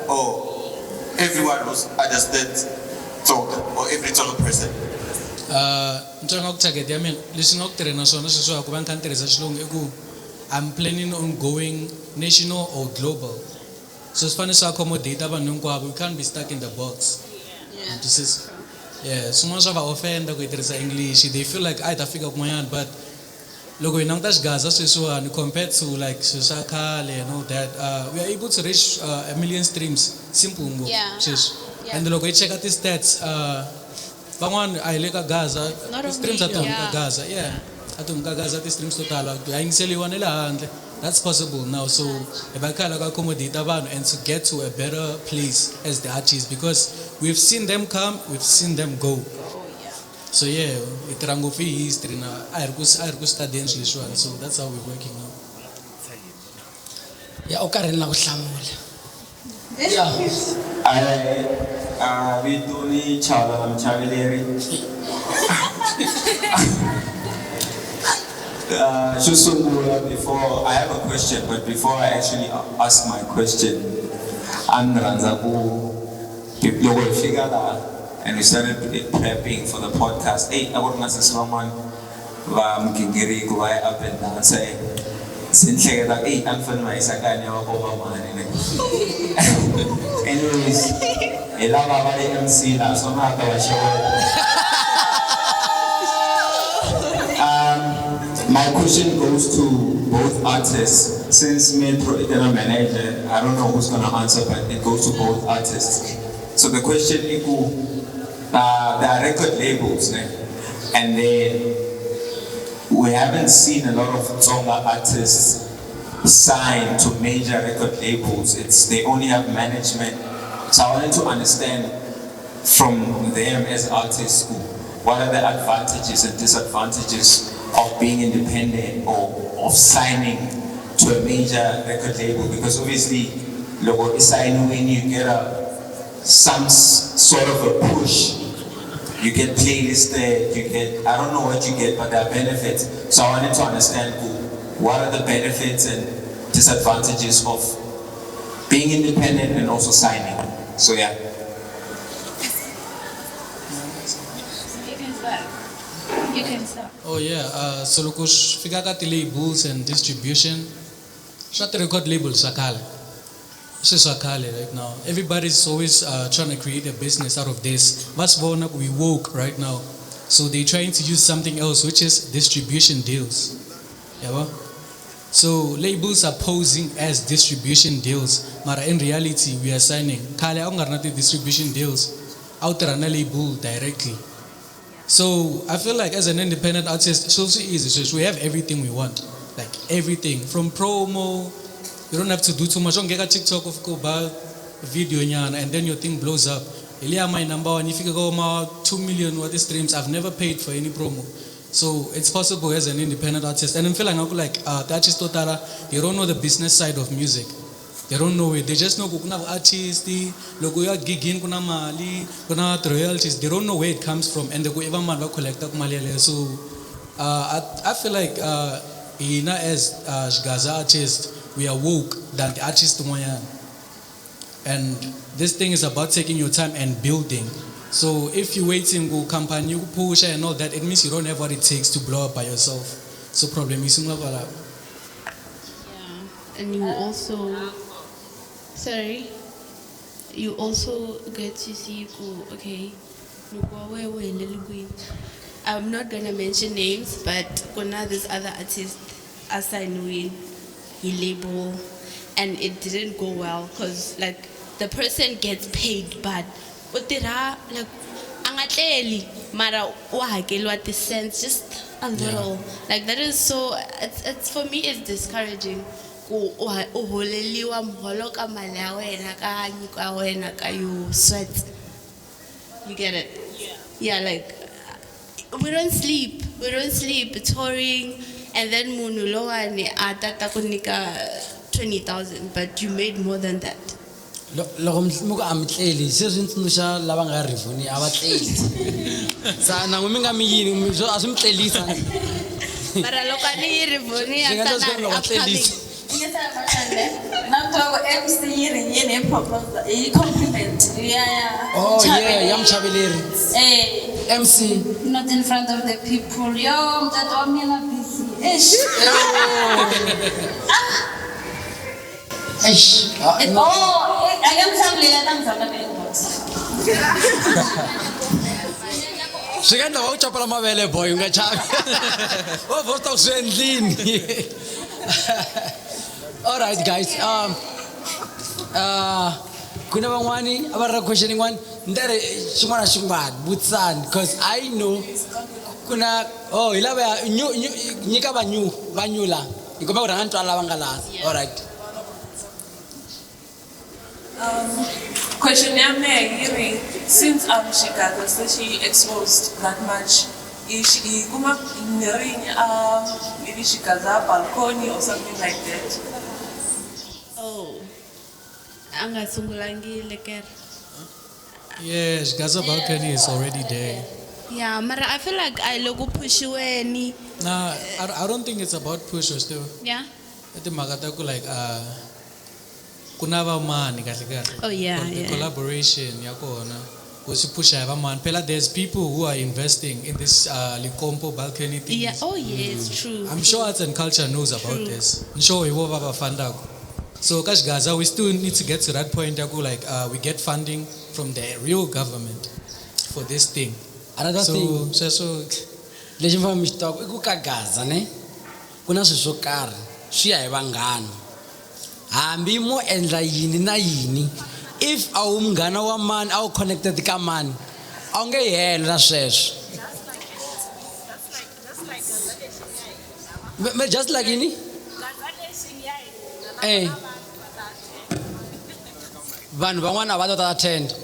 or everyone who understands Tsonga or every Tsonga person? Ni twa nga ku target ya mina leswi nga ku tirheni na swona sweswiwa ku va ni kha ni tirhisa xilungu i ku I'm planning on going national or global. So swi fanele swi accommodate vanhu hinkwavo. You can't be stuck in the box. Yeah. Twisisa? Yeah, swin'wana swa va offenda ku hi tirhisa English. They feel like a hi ta fika kun'wanyana, but loko hi languta xigaza sweswiwani compared to like swilo swa khale and all that, we are able to reach a million streams simple ngopfu sweswi. And loko hi cheka ti-stats, van'wani a hi le ka Gaza, Not ti-streams a ti only, humi ka yeah. Gaza, yeah, a ti humi ka Gaza ti-streams to tala, ha yingiseliwa na le handle. That's possible now. So hi va kha hi lava ku accommodate vanhu and to get to a better place as the artists, because we've seen them come, we've seen them go. So yeah, hi tirha ngopfu hi history na a hi ri ku studyeni swilo leswiwani. So that's how we're working now. Ya, u karhi na ku hlamula. Yeah. I vito ni Chava Mchaveleri. Xo sungula, before I have a question, but before I actually ask my question, a ni rhandza ku loko hi fika laha and we started prepping for the podcast, hey, a ku ri na sesi van'wana va migingiriko va ya up and down, se se ni hleketa, hey, a ni fanele va yisa kaya ni ya va komba mhani ne. Anyways, hi lava va le MC laha, swa ma ta va xeweta. My question goes to both artists. Since Metro is a manager, I don't know who's going to answer, but it goes to both artists. So the question is, there are record labels, ne? And then we haven't seen a lot of Tsonga artists signed to major record labels. They only have management. So I wanted to understand from them as artists, what are the advantages and disadvantages of being independent or of signing to a major record label? Because obviously, loko i sign when you get some sort of a push. You get playlisted, you get, I don't know what you get, but there are benefits. So I wanted to understand what are the benefits and disadvantages of being independent and also signing. So yeah. You can start. You can start. Oh yeah, so loko swi fika ka ti-labels and distribution, swa ti-record labels swa khale. Swi swa khale right now. Everybody's always trying to create a business out of this. Va swi vona ku we woke right now. So they're trying to use something else, which is distribution deals. Yabo? So labels are posing as distribution deals, but in reality we are signing. Khale a ku nga ri na ti-distribution deals, a wu tirha na label directly. So I feel like as an independent artist, it's also easy. So we have everything we want, like everything from promo. You don't have to do too much. Don't get a TikTok of go buy video nyana and then your thing blows up. Elia, my number one. If you go ma 2 million what is streams, I've never paid for any promo. So it's possible as an independent artist. And I feel like the artist totala, they don't know the business side of music. They don't know it. They just know kuna artist, loko ya gigging kuna mali, kuna royalties. They don't know where it comes from, and they go even man ba collect mali yaleyo. So I feel like hina as Xigaza artists, we are woke than the artist tin'wanyana. And this thing is about taking your time and building. So if you're waiting ku company you push and all that, it means you don't have what it takes to blow up by yourself. So problem is sungula kwalaho. Yeah, and you also, sorry, you also get to see ku, okay, loko wa wena wu helele kwini. I'm not going to mention names, but kuna this other artist assigned with he label, and it didn't go well because the person gets paid, but u tirha like a nga tleli mara wa hakeliwa ti-cents, just a little. Like that is so. It's for me it's discouraging. Ku u holeliwa muholo ka mali ya wena ka nyiko ya wena ka you sweat. You get it? Yeah. Yeah, like we don't sleep. We don't sleep touring, and then munhu lowani a tata ku nyika 20,000, but you made more than that. Loko mi ku a mi tleli, se swi tsundzuxa lava nga rivoni a va tleli. Sa na n'wi mi nga mi yini, a swi mi tlelisa. Mara loko a ni yi ri voni ya Swi nga endla tana swi ri nga upcoming. Na twa ku MC yi ri yini hi proposal hi compliment ya ya Oh yeah, ya muchaveleri. Eh. MC. Not in front of the people. Yo, mtata wa mina busy. Eish. Eish. Oh, a nge mhlamuli ta mi zama ka inbox. Swi nga endla va ku chapela mavele boy u nga chavi. Wo vho swi ta ku swi endlini. All right guys. Ku na van'wani a va ri na question yin'wani ni ta ri xin'wana na xin'wana vutisani because I know ku na oh hi lava ya new new nyika va new va new la hi komba ku rhanga ni twa lava nga laha. All right. Question ya mehe yi ri since I'm Chicago se xi exposed that much i xi i kuma ni rini a maybe Xigaza balcony or something like that. Oh. A nga sungulangi lekere. Yeah, Xigaza balcony is already there. Yeah, mara I feel like a le ku pushiweni. Nah, I don't think it's about push or still. Yeah. I timhaka ta ku like ku na vamani kahle kahle. Oh yeah, The yeah. collaboration ya kona ku swi pusha hi vamani. Phela there's people who are investing in this Likompo balcony thing. Yeah, oh yes, true. I'm sure arts and culture knows about True. this. I'm sure hi vo va va fundaka. So ka Xigaza we still need to get to that point ya ku like we get funding from the real government for this thing. Another so, thing. Sweswo Lexi mi fanele mi xi tivaka i ku ka Gaza ne ku na swilo swo karhi swi ya hi vanghana. Hambi mo endla yini na yini if a wu munghana wa mani a wu connected ka mani a wu nge helo na sweswo. Me just like yini? Eh. Vanhu van'wana a va ta ta attend.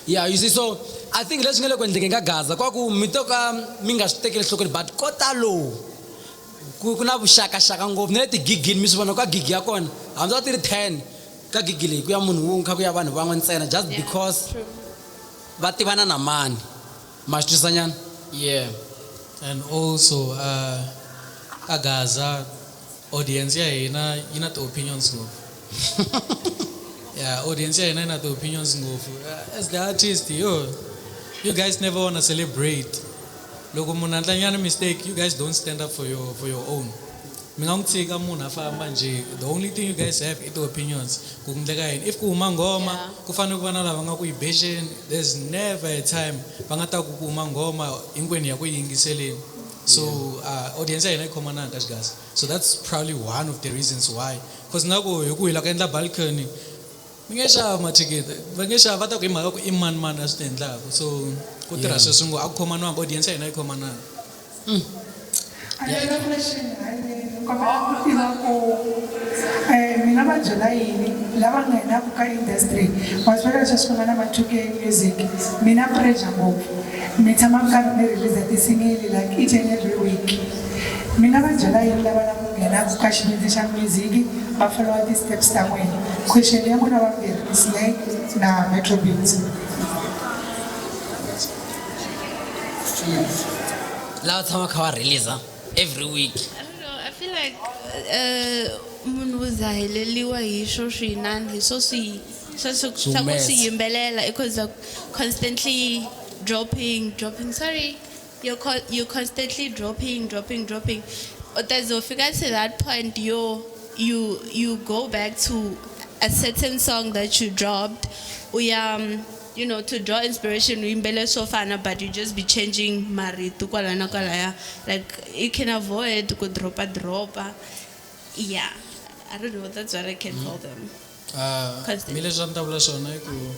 Yeah, you see, so I think leswi nga le ku endlekeni ka Gaza kwa ku mi to ka mi nga swi tekeli enhlokweni but ko ta lowu ku na vuxakaxaka ngopfu na le tigigini mi swi vona ka gigi ya kona hambi va ti ri 10 ka gigi leyi ku ya munhu wun'we kha ku ya vanhu van'we ntsena just because va tivana na mani ma swi twisisa nyana. Yeah. And also ka Gaza audience ya hina yi na ti-opinions ngopfu. Yeah, audience ya hina yi na ti-opinions ngopfu. As the artist, yo, you guys never want to celebrate. Loko munhu a endla nyana mistake, you guys don't stand up for your own. Mi nga n'wi tshika munhu a famba njhe. The only thing you guys have i ti-opinions. Ku endleka yini? If ku huma nghoma, ku fanele ku va na lava nga ku yi bexeni. There's never a time va nga ta ku ku huma nghoma hinkwenu ya ku yi yingiseleni. So audience ya hina yi khomananga ka Xigaza. So that's probably one of the reasons why. Because na ku hi ku hi lava ku endla balcony, mi nge xavi mathikithi, va nge xavi va ta ku hi mhaka ku i mani mani a swi ti endlaka. So ku tirha sweswo ngo a ku khomananga, audience ya hina yi khomananga. Another question, kombela ku tiva ku mina va byela yini lava nghenaka ka industry wa swi vona leswi ku nga na ma 2K music mina pressure ngopfu mi tshama mi karhi mi release ti-single like each and every week mina va byela yini lava lava ku nghenaka ka xivindzi xa music va followa ti-steps ta n'wina. Question ya n'wina vambirhi Slay na Metro Beats. Lava tshama kha va release every week. I don't know, I feel like munhu u za heleliwa hi swo swinani hi swo swi swa swi Swi swa ku humesa. swi yimbelela because like constantly dropping dropping sorry you're constantly dropping dropping dropping. U ta ze u fika to that point you go back to a certain song that you dropped uya you know to draw inspiration u yimbele swo fana but you just be changing marito kwala na kwalaya like you can avoid ku dropa dropa. Yeah, I don't know, that's what I can tell them. Mi leswi a ni ta vula swona i ku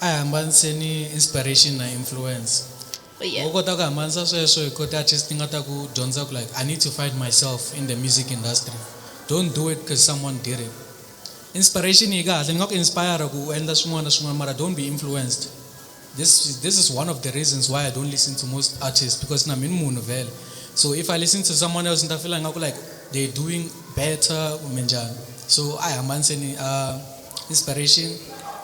a hi hambaniseni inspiration na influence. Yeah. U kota ku hambanisa sweswo hi ku ti-artist ti nga ta ku dyondza ku like I need to find myself in the music industry. Don't do it because someone did it. Inspiration yi kahle, ni nga ku inspire ku u endla swin'wana na swin'wana mara don't be influenced. This is one of the reasons why I don't listen to most artists because na mina munhu vhele. So if I listen to someone else ni ta feel ingaku like they're doing better kumbe njhani. So a hi hambaniseni inspiration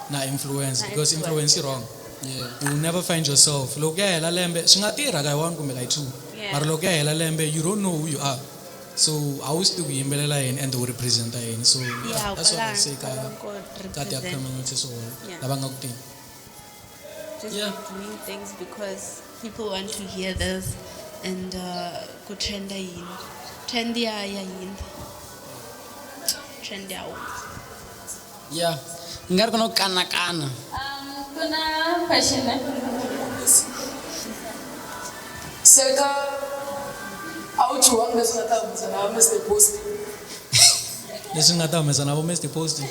na influence because influence i wrong. Yeah. You will never find yourself. Loko ku ya hela lembe swi nga tirha ka yi 1 kumbe ka yi 2. Mara loko ya hela lembe you don't know who you are. So a wu swi tivi ku yimbelela yini and u representa yini. So yeah, that's what I say ka ka ti upcoming artists or lava nga ku teni. Just doing things because people want to hear this and ku trenda yini. Trend ya ya yini. Trend ya wu. Yeah. Ni nga ri ku na ku kanakana. Kuna question eh? Seka a wu chuhangi leswi nga ta humesa na Mr Post. Leswi nga ta humesa na vo Mr Post.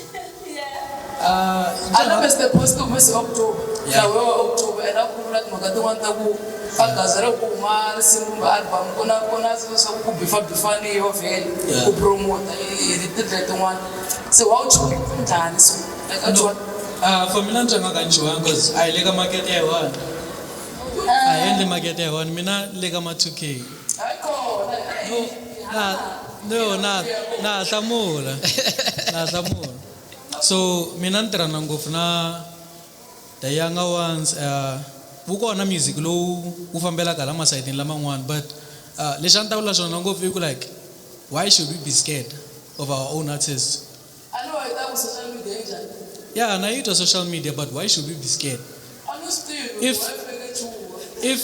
A na Mr Post u humese October. Yeah. Na wewe wa October and a ku vula timhaka tin'wana ta ku a gaza ra ku huma risimu kumbe album ku na swilo swa ku bifa bifaniwa vhele ku promota hi tindlela tin'wana. Se wa wu chuha njhani so like a chuha? For mina ni twa nga ka ni chuhangi cause a hi le ka market ya yi one. A hi endli market ya yi one, mina ni le ka ma 2K. Na no na hlamula. Na hlamula. So mina ni tirhana ngopfu na the younger ones, wu kona music lowu wu fambelaka la masayitini laman'wana, but lexi a ni ta vula xona ngopfu i ku like why should we be scared of our own artists? A ni wa yi ta ku social media yi njhani? Yeah, na yi twa social media, but why should we be scared? A ni swi tivi why feke chuha. If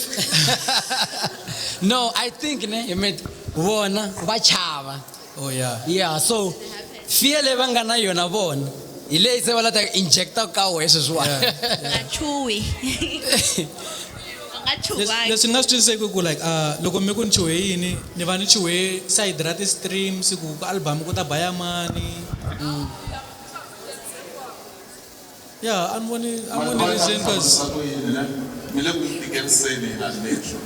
No, I think ne, met vona va chava. Oh yeah. Yeah, so fear leyi va nga na yona vona hi leyi se va la ta injecta ka wehe sweswiwani. Nga chuhi. Nga chuhangi. Leswi ni nga swi twisiseki ku like loko mi ku ni chuhe yini, ni va ni chuhe side ra ti-streams ku ka album ku ta baya mani. Yeah, a ni voni reason cause mi le ku tikeriseni hina leswo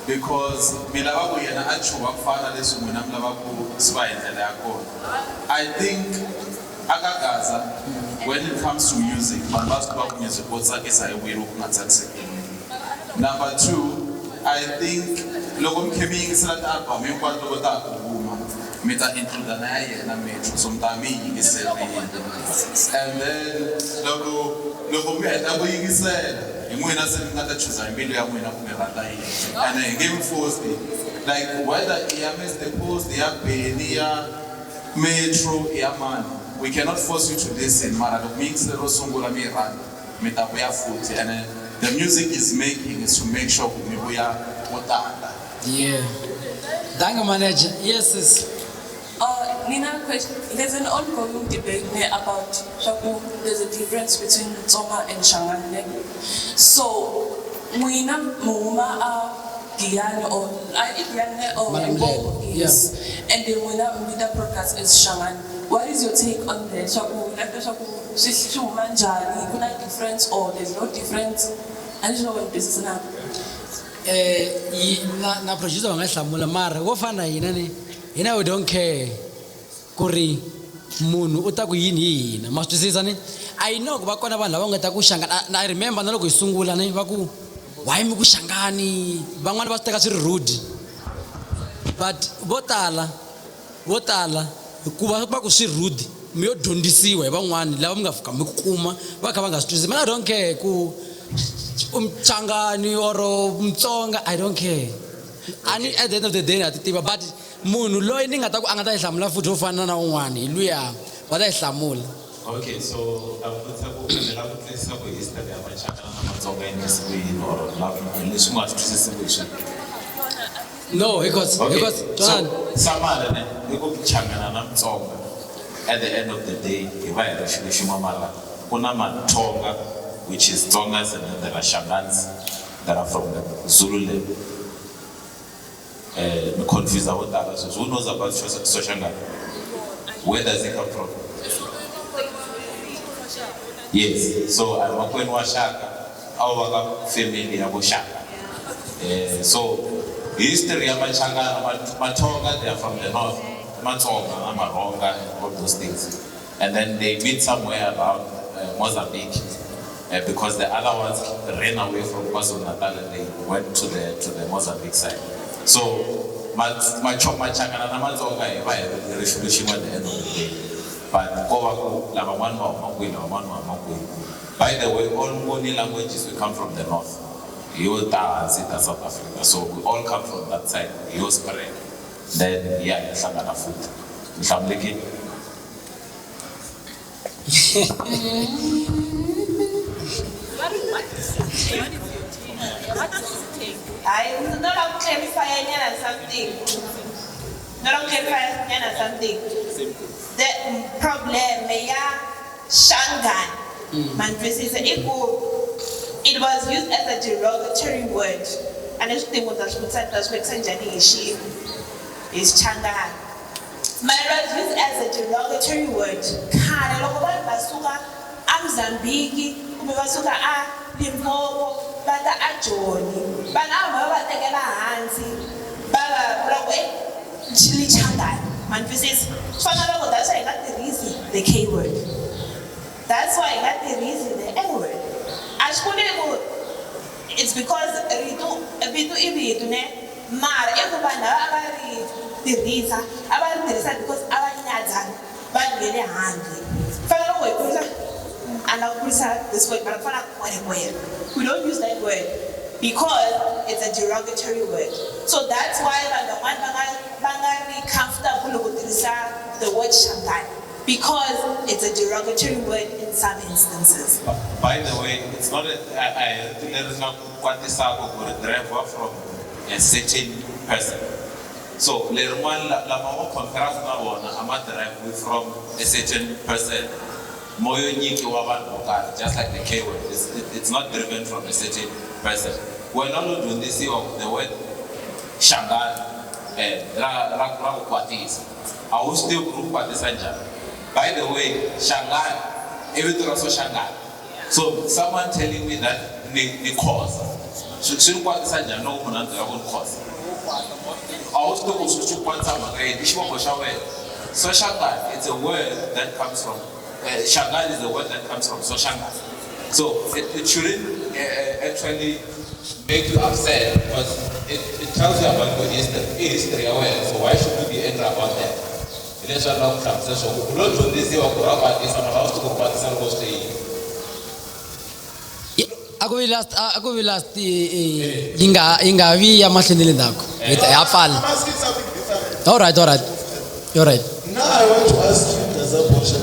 because mi lava ku yena a chuha ku fana na leswi n'wina mi lava ku swi va hi ndlela ya kona. I think aka Gaza, when it comes to music, vanhu va swi tiva ku music wo tsakisa hi wini, ku nga tsakiseki hi wini. Number two, I think loko mi khe mi yingisela ti-album hinkwato loko ta ha ku huma, mi ta include na ya yena Metro, so mi ta mi yi yingiserile, and then loko mi heta ku yingisela hi n'wina, se mi nga ta chuza hi mbilu ya n'wina ku mi rhandza yini, and hi nge mi force, like whether i ya Mr Post, ya Benny, ya Metro, ya mani, we cannot force you to listen. Mara loko mi yingisela ro sungula mi yi rhandza, mi ta vuya futhi, and then the music is making is to make sure ku mi vuya ko tala. Yeah. Thank you, manager. Yes, sis. Nina, question. There's an ongoing debate there about Shaku. There's a difference between Tsonga and Shangan. Ne? So, Mwina Muma Giyani or Giyani or Malamulele. Yes. And then Mwina Mbita broadcast is Shangan. What is your take on that? Shaku, like Shaku, swi njhani? Kuna difference or there's no difference? I don't know what this is now. Na producer va nga hlamula, mara wo fana na hina ni hina, we don't care ku ri munhu u ta ku yini hi hina, ma swi twisisa ni? I know ku va kona vanhu lava nga ta ku xangana. I remember na loko hi sungula ni va ku why mi ku xangani, van'wani va swi teka swi ri rude, but vo tala hikuva va ku swi rude, mi yo dyondzisiwa hi van'wani lava mi nga fika mi kuma va kha va nga swi twisisi. Mina I don't care ku umchangani or Mutsonga, I don't care. Ani at the end of the day na ti tiva, but munhu loyi ni nga ta ku a nga ta yi hlamula futhi wo fana na un'wana hi luya va ta yi hlamula. Okay, so ta vutisa ku ni lava ku twisisa ku history ya Machangana na Matsonga yi endlise ku yini or leswi nga swi twisisi swi. No, because Okay, because so Twanani. Samara ne i ku Changana na Mutsonga at the end of the day hi va hi ri xilo xin'we, mara ku na Mathonga, which is Tsongas, and then there are Shangans that are from the Zululand. Ni confuse vo tala sweswi. Who knows about Soshangana? Where does it come from? Yes, so I'm makwenu wa Shaka, a va ka family ya vo Shaka. So history ya Machangana, Mathonga, they are from the north, Matsonga na Maronga and all those things, and then they meet somewhere around Mozambique, because the other ones ran away from KwaZulu-Natal and they went to the Mozambique side. So Machangana na Matsonga hi va hi ri xilo xin'we at the end of the day, but ko va ku lavan'wana va huma kwihi, lavan'wana va huma kwihi. By the way, all Nguni languages, we come from the north. Hi yo ta hansi ta South Africa. So we all come from that side. Hi yo spread. Then hi ya hi ya hlangana futhi. Ni hlamulekile? Hayi, no la ku clarify nyana something. No la ku clarify nyana something. The problem ya Shangan, mantwisisa i ku it was used as a derogatory word. A ni swi tivi ku ta swi vutisa ta swi vekisa njhani hi xi hi Xichangani. But it was used as a derogatory word. Khale loko vanhu va suka aMozambique kumbe va suka a Limpopo va ta a Joni, vanhu a va va tekela hansi va va vula ku e Lichangani. Ma ni twisisa? Swi fana na loko that's why hi nga tirhisi the K word. That's why hi nga tirhisi the N word. A swi vuli ku it's because rito vito i vito ne mara i ku vanhu lava a va ri tirhisa a va ri tirhisa because a va nyadza vanhu ve le handle. Fana loko hi kurisa a la ku kurisa this word mara ku fana na kwerekwere. We don't use that word because it's a derogatory word. So that's why vanhu van'wana va nga va nga ri comfortable ku tirhisa the word Shangani because it's a derogatory word in some instances. By the way, it's not a, a, a hi rito leri nga kwatisaka ku ri driver from a certain person. So lerin'wana la- lama wa compare na vona a ma drive from a certain person. Moyo nyikiwa vanhu vo karhi just like the K word. It's not driven from a certain person. Wena lo dyondzisiwa the word Shangani eh, ra ra ra ku kwatisa. A wu swi tivi ku ri ku kwatisa njhani. By the way, Shangani i vito ra Soshangani. So someone telling me that ni ni Khoza swi swi ni kwatisa njhani loko munhu a ni byela ku ni Khoza? A wu swi tivi ku swi swi kwatisa mhaka yini i xivongo xa wena. Soshangani it's a word that comes from Shangani is a word that comes from Soshangani. So it, it shouldn't actually make you upset because it, it tells you about your history. I history ya wena, so why should you be angry about that? Hi leswi a ni lava ku hlamusela swona ku u lo dyondzisiwa ku ra kwatisa mara a wu swi tivi ku ri kwatisa loko swi te yini. A ku vi last a ku vi last yi nga yi nga vi ya mahlweni ni le ndzhaku hi ta ya pfala I'm asking something different. all right all right all right Now I want to ask you, Gaza Bosha.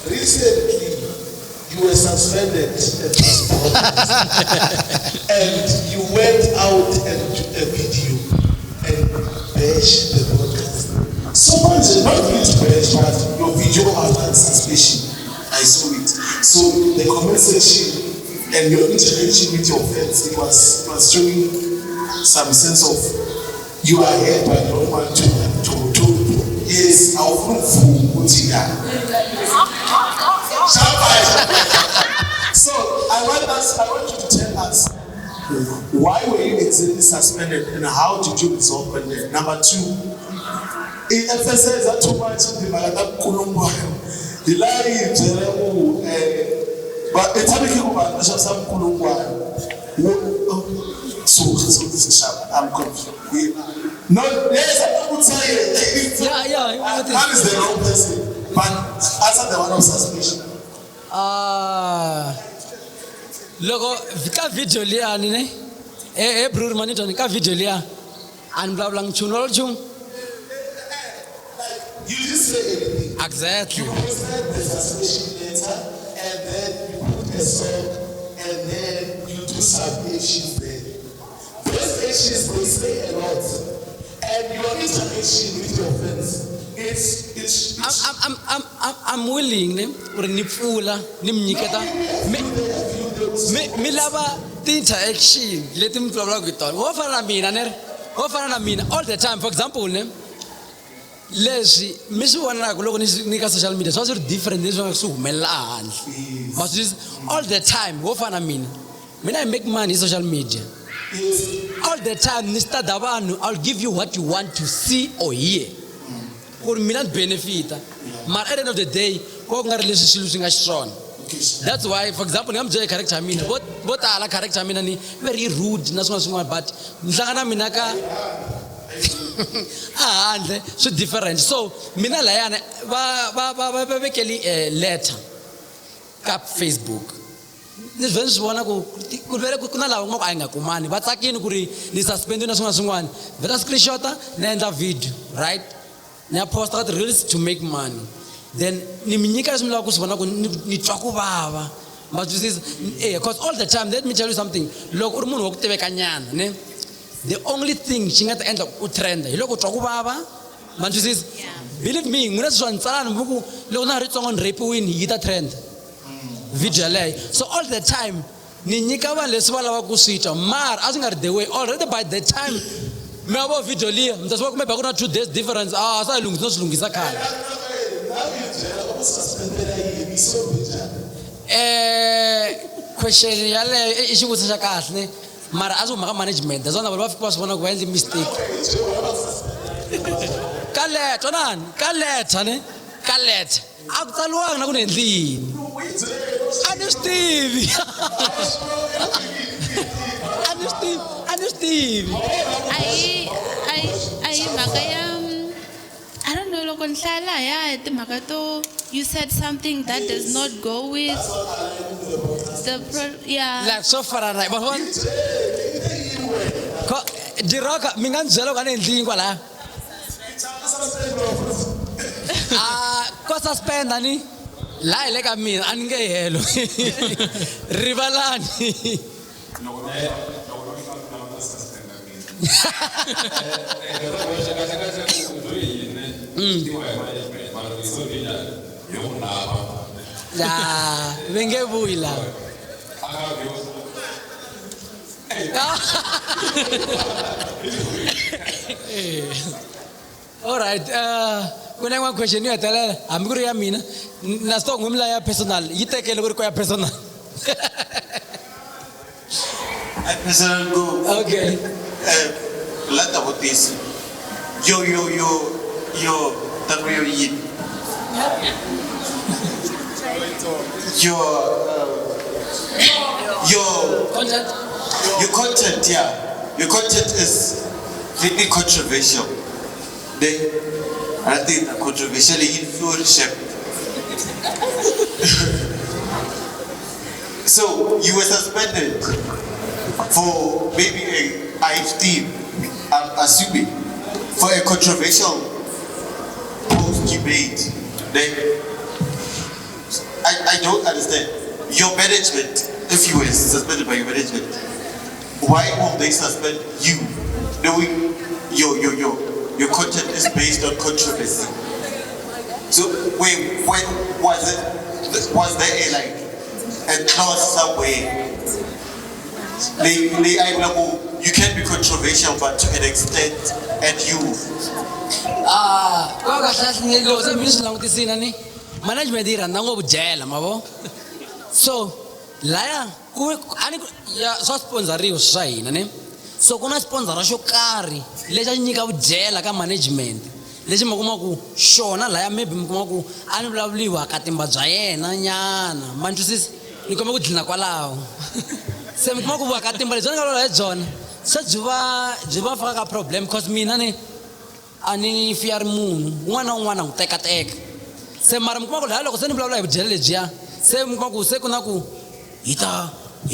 Recently, you were suspended at this broadcast, and you went out and did a video and bashed the broadcast. So much, not really to bash, but your video after the suspension, I saw it. So the comment section and your interaction with your fans, it was showing some sense of you are here, but you don't want to yes, awufuni ukuthi ya. So I want you to tell us why were you exactly suspended and how did you resolve on that? Number two, i emphasize too much timhaka ta minkulungwana hi laha yi hi byela ku va i tshame khe ku vanhu va xavisa minkulungwana so so xava I'm confused. No, yes, I'm not gonna tell you. Yeah. That is the wrong person. But answer the one of suspicion. Ah. Loko ka video liyani ne e e brur mani twa ni ka video liya a ni vulavulanga nchumu vulavula nchumu You didn't say anything. Exactly. You posted the suspicion letter and then you put a song and then you do some actions there. Those actions, they say a lot. And your interaction with your fans, it's I'm willing ne ku ri ni pfula ni mi nyiketa mi mi mi lava ti-interaction leti mi vulavulaka hi tona wo fana na mina ne ri wo fana na mina all the time for example ne leswi mi swi vonaka loko ni swi ni ka social media swi va swi ri different leswi nga swi humelela ehandle ma swi twisisa all the time wo fana na mina mina I make money hi social media all the time ni stada vanhu I'll give you what you want to see or hear ku ri mina ni benefita mara at the end of the day ku va ku nga ri leswi swilo swi nga xiswona that's why for example ni nga mi byela hi character ya mina vo vo tala character ya mina ni very rude na swin'wana swin'wana but ni hlangana na mina ka a handle swi different so mina layani va va va va va vekeli letter ka Facebook. Ni vhe ni swi vona ku ku vele ku na lava nga ku a yi nga kumani va tsakini ku ri ni suspendini na swin'wana na swin'wana. Vheta screenshota ni endla video, right? Ni ya posta ka ti-reels to make money. Then ni mi nyika leswi mi lavaka ku swi vona ku ni twa ku vava. Ma twisisa? Eh, cause all the time, let me tell you something. Loko u ri munhu wa ku tivekanyana, ne? The only thing xi nga ta endla ku u trenda hi loko u twa ku vava. Ma twisisa? Believe me, n'wina swi swa ni tsalani mi ku loko na ha ri tsongo ni rape-wini yi ta trend. Video yaleyo. So all the time ni nyika vanhu leswi va lavaka ku swi twa, mara a swi nga ri the way. Already by the time mi ya vo video liya, mi ta swi vona kumbe ku na 2 days difference. Ah, sa yi lunghisa no swi lunghisa khale. Question yaleyo i xivutiso xa kahle ne? Mara a swi huma ka management. That's why na vona va fika va swi vona ku va endle mistake. Ka letter, twanani, ka letter ne? Ka letter. A ku tsaliwanga na ku ni endli yini. A ni swi tivi. A ni swi tivi, a ni swi tivi. A hi mhaka ya, I don't know, loko ni hlaya lahaya hi timhaka to you said something that does not go with the pro, yeah. Like swo fana na, va vona? Diroka, mi nga ni byela ku a ni endli yini kwalaya? Ah, ko suspenda ni? Laha hi le ka mina, a ni nge helo. Rivalani. Ya, va nge vuyi lava. All right, ku na yin'wana question yo hetelela, hambi ku ri ya mina, na swi tiva ku n'wini ya personal, yi tekele ku ri ku ya personal. I personal go. Okay. La ta vutisa. Yo, yo, yo, yo, ta ku yo yini? Your content. Your content, yeah. Your content is really controversial. They, I think the controversial influential. So you were suspended for maybe a IFT, I'm assuming, for a controversial post you made. Then I don't understand. Your management, if you were suspended by your management, why won't they suspend you, knowing your content is based on controversy? So wait, when was it? Was there a like a clause somewhere? You can be controversial, but to an extent, and you. Kwa kahle kahle ni loko se mi swi langutisile ni management yi rhandza ngopfu jela, ma vo? So laya ku a ni ku ya swa sponsoriwa swa hina ne? So ku na sponsor xo karhi lexi a xi nyika vujela ka management, lexi mi kuma ku xona laya maybe mi kuma ku a ni vulavuliwa katimba bya yena nyana, ma ni twisisa? Ni komba ku dlina kwalaho. Se mi kuma ku vakatimba lebyi ni nga vulavula hi byona se byi va faka ka problem, because mina ni a ni fear munhu un'wana na un'wana n'wi tekateka. Se mara mi kuma ku laya loko se ni vulavula hi vudyelo lebyiya, se mi kuma ku se ku na ku hi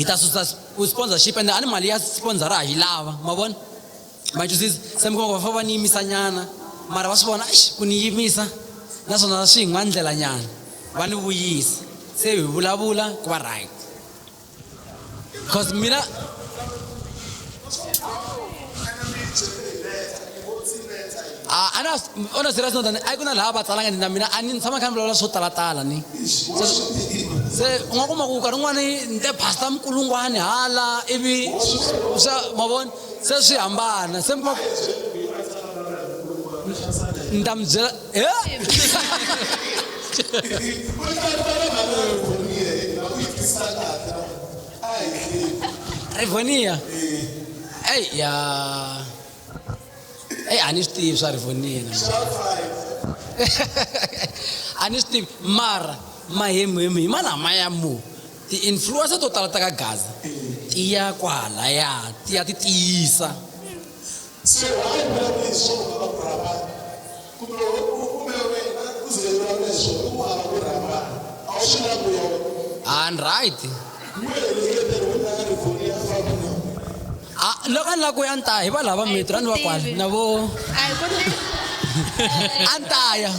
ta susa sponsorship, and a ni mali ya sponsor a hi lava, ma vona? Ma twisisa? Se mi kuma ku va fanele va ni yimisa nyana, mara va swi vona, eish, ku ni yimisa naswona swi hi n'wana ndlela nyana, va ni vuyisa, se hi vulavula ku va right. Because mina Ah, ana on a serious note, a ku na laha va tsalanga na mina a ni tshama kha ni vulavula swo talatala ni. Se u nga kuma ku nkarhi wun'wani ni te pastor Mkulungwani hala ivi swa ma vona se swi hambana, se mi kuma ni ta mi byela, eh? Rivonia? Ey, ya. Ey, a ni swi tivi swa Rivonia na mina. A ni swi tivi, mara mahemuhemu hi malama ya mu ti-influencer to tala ta ka Gaza ti ya kwalaya ti ya ti tiyisa. Se why vulavula hi swona va ku rhambana? Kumbe wena u ze u vulavula hi swona u hava ku rhambana, a wu swi lavi ku ya wena. Ah, ni right. Ah, loko a ni lava ku ya ni ta hi va lava Metro a ni va kwala na vo A hi koti. A ni ta ya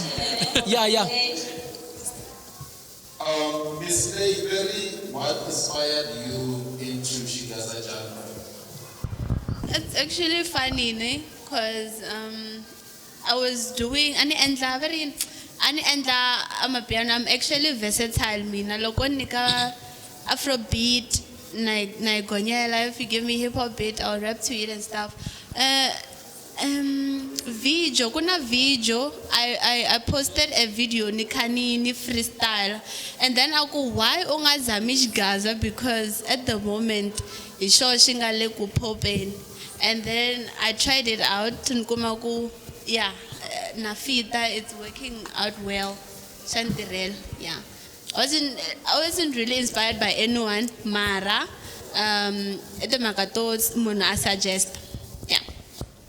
ya ya. Miss Berry, what inspired you into Xigaza genre? It's actually funny, ne? Because I was doing ani endla very ani endla amapiano. I'm actually versatile mina. Loko ni nyika Afrobeat na yi gonyela. If you give me hip hop beat, I'll rap to it and stuff. Video, kuna video, I posted a video ni kha ni freestyle. And then I go, why u nga zami Xigaza? Because at the moment, hi xo xi nga le ku popeni. And then I tried it out, ni kuma ku, yeah, na fita, it's working out well. Xa ni tirhela, yeah. I wasn't really inspired by anyone, mara, i timhaka to munhu a suggest. Yeah.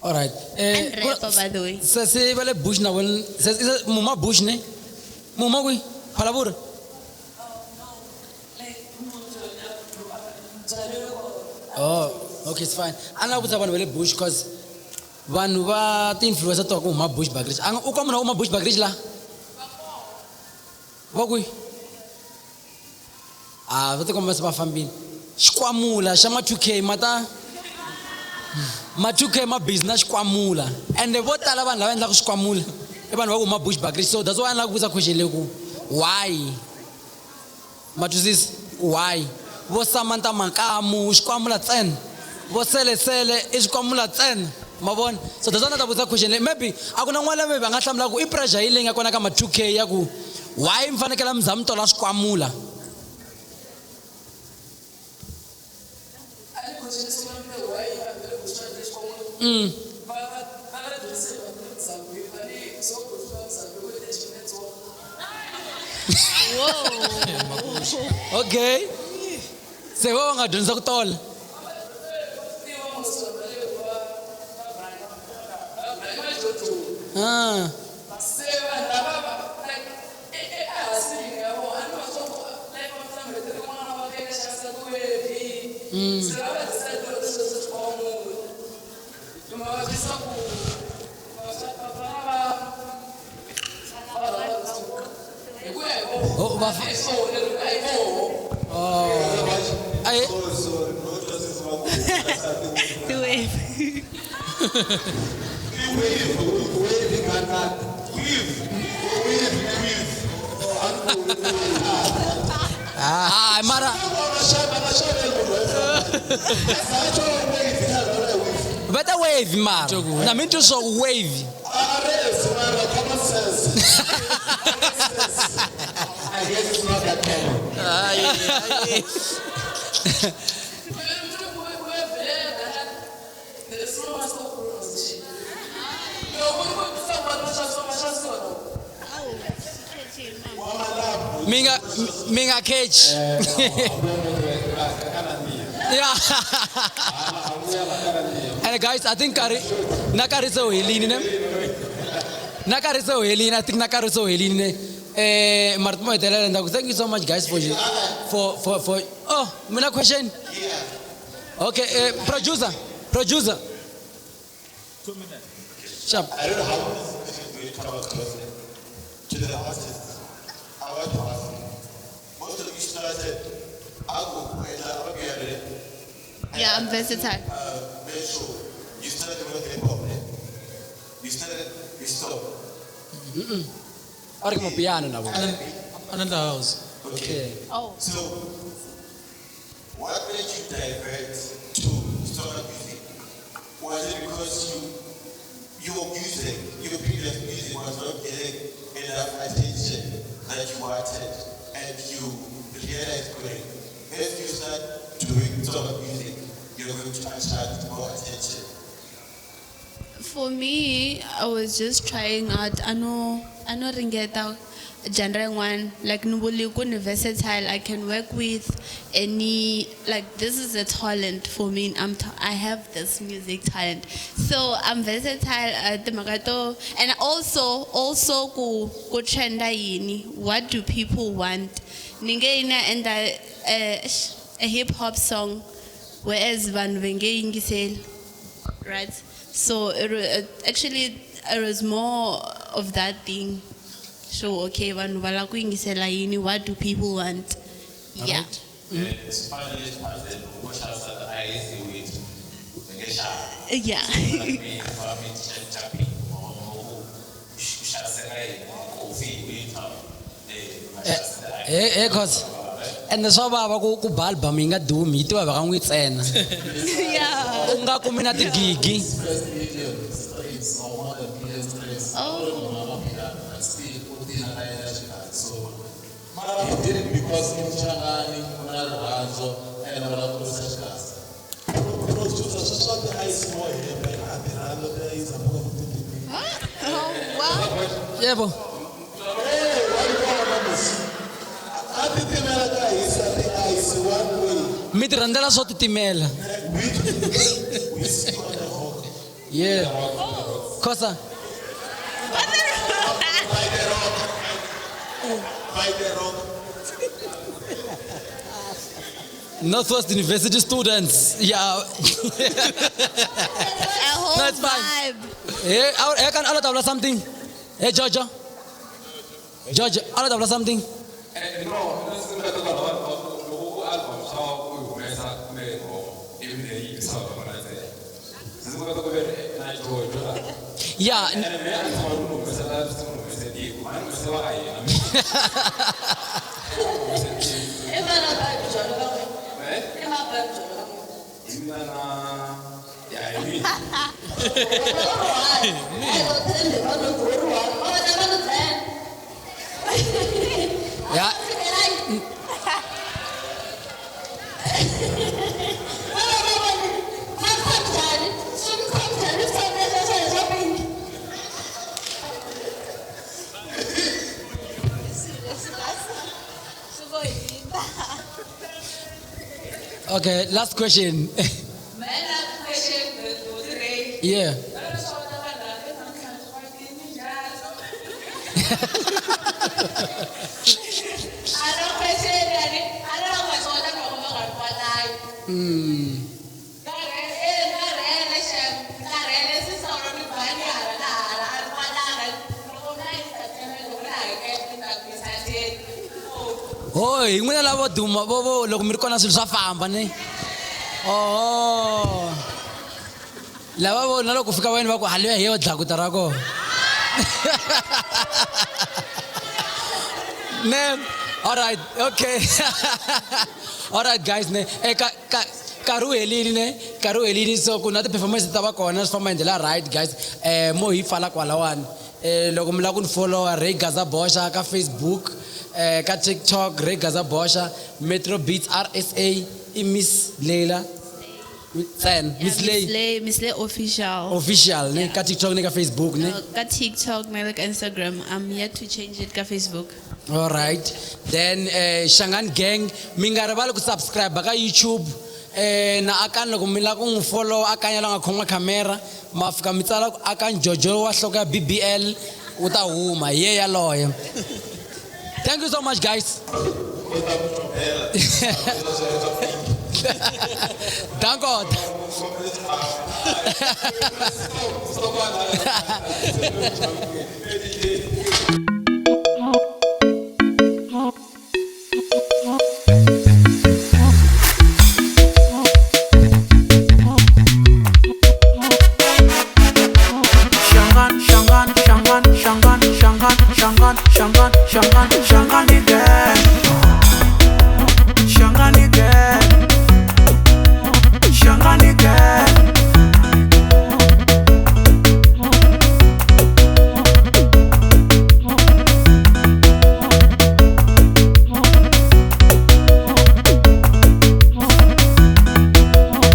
All right. And rapper, by the way. Sesi va le Bush na vona sesi muma Bush ne muma kwihi Phalaborwa. Oh, okay, it's fine. A ni lava ku vutisa vanhu va le Bush cause vanhu va ti-influencer to ku huma Bushbuckridge. A nga u ka munhu wa huma Bushbuckridge la va kwihi? A va tikomba se va fambile. Xikwamula xa ma 2K ma ta ma 2K ma busy na xikwamula, ende vo tala vanhu lava endlaka xikwamula i vanhu va ku huma Bushbuckridge, so that's why a ni lava ku vutisa question leyi ku why, ma twisisa, why vo Samantha Makamu xikwamula ntsena, vo Selesele i xikwamula ntsena, ma vona? So that's why na ta vutisa question leyi. Maybe a ku na n'wana maybe a nga hlamula ku i pressure yi leyi nga kona ka ma 2K ya ku why mi fanekele mi za mi tola swikwamula. Okay, se vo va nga dyondzisa ku tola. Ah. Se vanhu lava va like ehasini ya vona a ni va swa ku like va mhlambete rin'wana va veka xavisa ti-weave. Se va va decide ku swilo swa xikwamula ma va twisa ku va va va hi ku ya hi Oh, voho swona hi ku ya hi voho. Oh. Ai. The wave. Weave, weave, weave, weave, weave. Ah, mara va ta wave mara na mi twi swo wave. Common sense. I guess it's not that common. There's so much of pronunciation. Loko ku ri ku vanhu va xavisa va xavisa. Mi nga catch, yeah. And guys, I think nkarhi na nkarhi se wu helini ne, na nkarhi se wu helini. I think na nkarhi se wu helini ne. Marito mo hetelela ndza ku thank you so much, guys, for oh, mina question. Okay, producer. 2 minutes. Sharp. I don't know how this is going to come across to the artists. I want to ask you. Most of you started Agu and Ababiare. Yeah, I'm versatile. Metro. You started with hip hop. You started, you stopped. A ri mapiano na vona. Another house. Okay. Oh. So, what made you divert to Tsonga music? Was it because your music, your previous music was not getting enough attention that you wanted, and you realized, okay, if you start doing Tsonga music, you're going to attract more attention? For me, I was just trying out. I know ringeta genre yin'wana. Like ni vuli ku ni versatile. I can work with any, like, this is a talent for me. I have this music talent. So I'm versatile timhaka to and also ku trenda yini. What do people want? Ni nge yini endla a hip hop song, whereas vanhu va nge yingiseli, right? So it actually it was more of that thing. So okay, vanhu va lava ku yingisela yini? What do people want? Yeah. Finally, wo xavisa ti-ice with va nge xavi. Yeah. He cause ende swa vava ku ba album yi nga dumi yi tiva va ka n'wi ntsena. Yeah. U nga kumi na tigigi. Oh. He did it because i Mchangani, u na rirhandzu and u lava ku kurisa xigaza. Producer swi swa ti-ice wo hemba a ti rhandza ti-ice hambi ku titimela. Oh, wow. Yebo. A titimela ka hisa ti-ice one way. Mi ti rhandzela swo titimela. Yeah. Khosa. By the rock. By the rock. Northwest University students. Yeah. A whole No, it's fine. vibe. Hey, I can I tell something? Hey, Jojo. Jojo, I tell something. No, loko ku album swa ku yi humesa kumbe nghoma ivi ni yi yisa vona ntsena. Ndzi kota ku ve na Jojo la. Yeah. Ene me a ni tshama ni humesela swi ni humese tiko, a ni humesela ka yena. Eh? Hi mina na ya hi mina. Yeah. Okay, last question. My last question goes to Ray. Yeah. Oh, hi n'wina lavo duma vo vo loko mi ri kona swilo swa famba ne. Oh. Lava vo na loko fika wena va ku haliya hi yo dlakuta ra kona. Ne. All right, okay. All right guys ne. Eh ka ka nkarhi wu helile ne, nkarhi wu helile so ku na ti-performance ta va kona swi famba hi ndlela right guys. Eh mo hi pfala kwalawani. Eh loko mi lava ku ni follow Ray Gaza Bosha ka Facebook, eh ka TikTok Ray Gaza Bosha, Metro Beats RSA i Miss Leila. Sen, Miss Lay Miss Lay, Miss Lay official. official ne ka TikTok ne ka Facebook ne. Ka TikTok na le ka Instagram. I'm yet to change it ka Facebook. All right. Then Shangaan Gang, mi nga rivali ku subscribe ka YouTube. Na Akani loko mi lava ku n'wi follow Akani la nga khoma camera, ma fika mi tsala ku Akani Jojo wa nhloko ya BBL u ta huma ye yaloye. Thank you so much guys. Danko. Shangaan, Shangaan, Shangaan, Shangaan, Shangaan, Shangaan, Shangaan, Shangaan.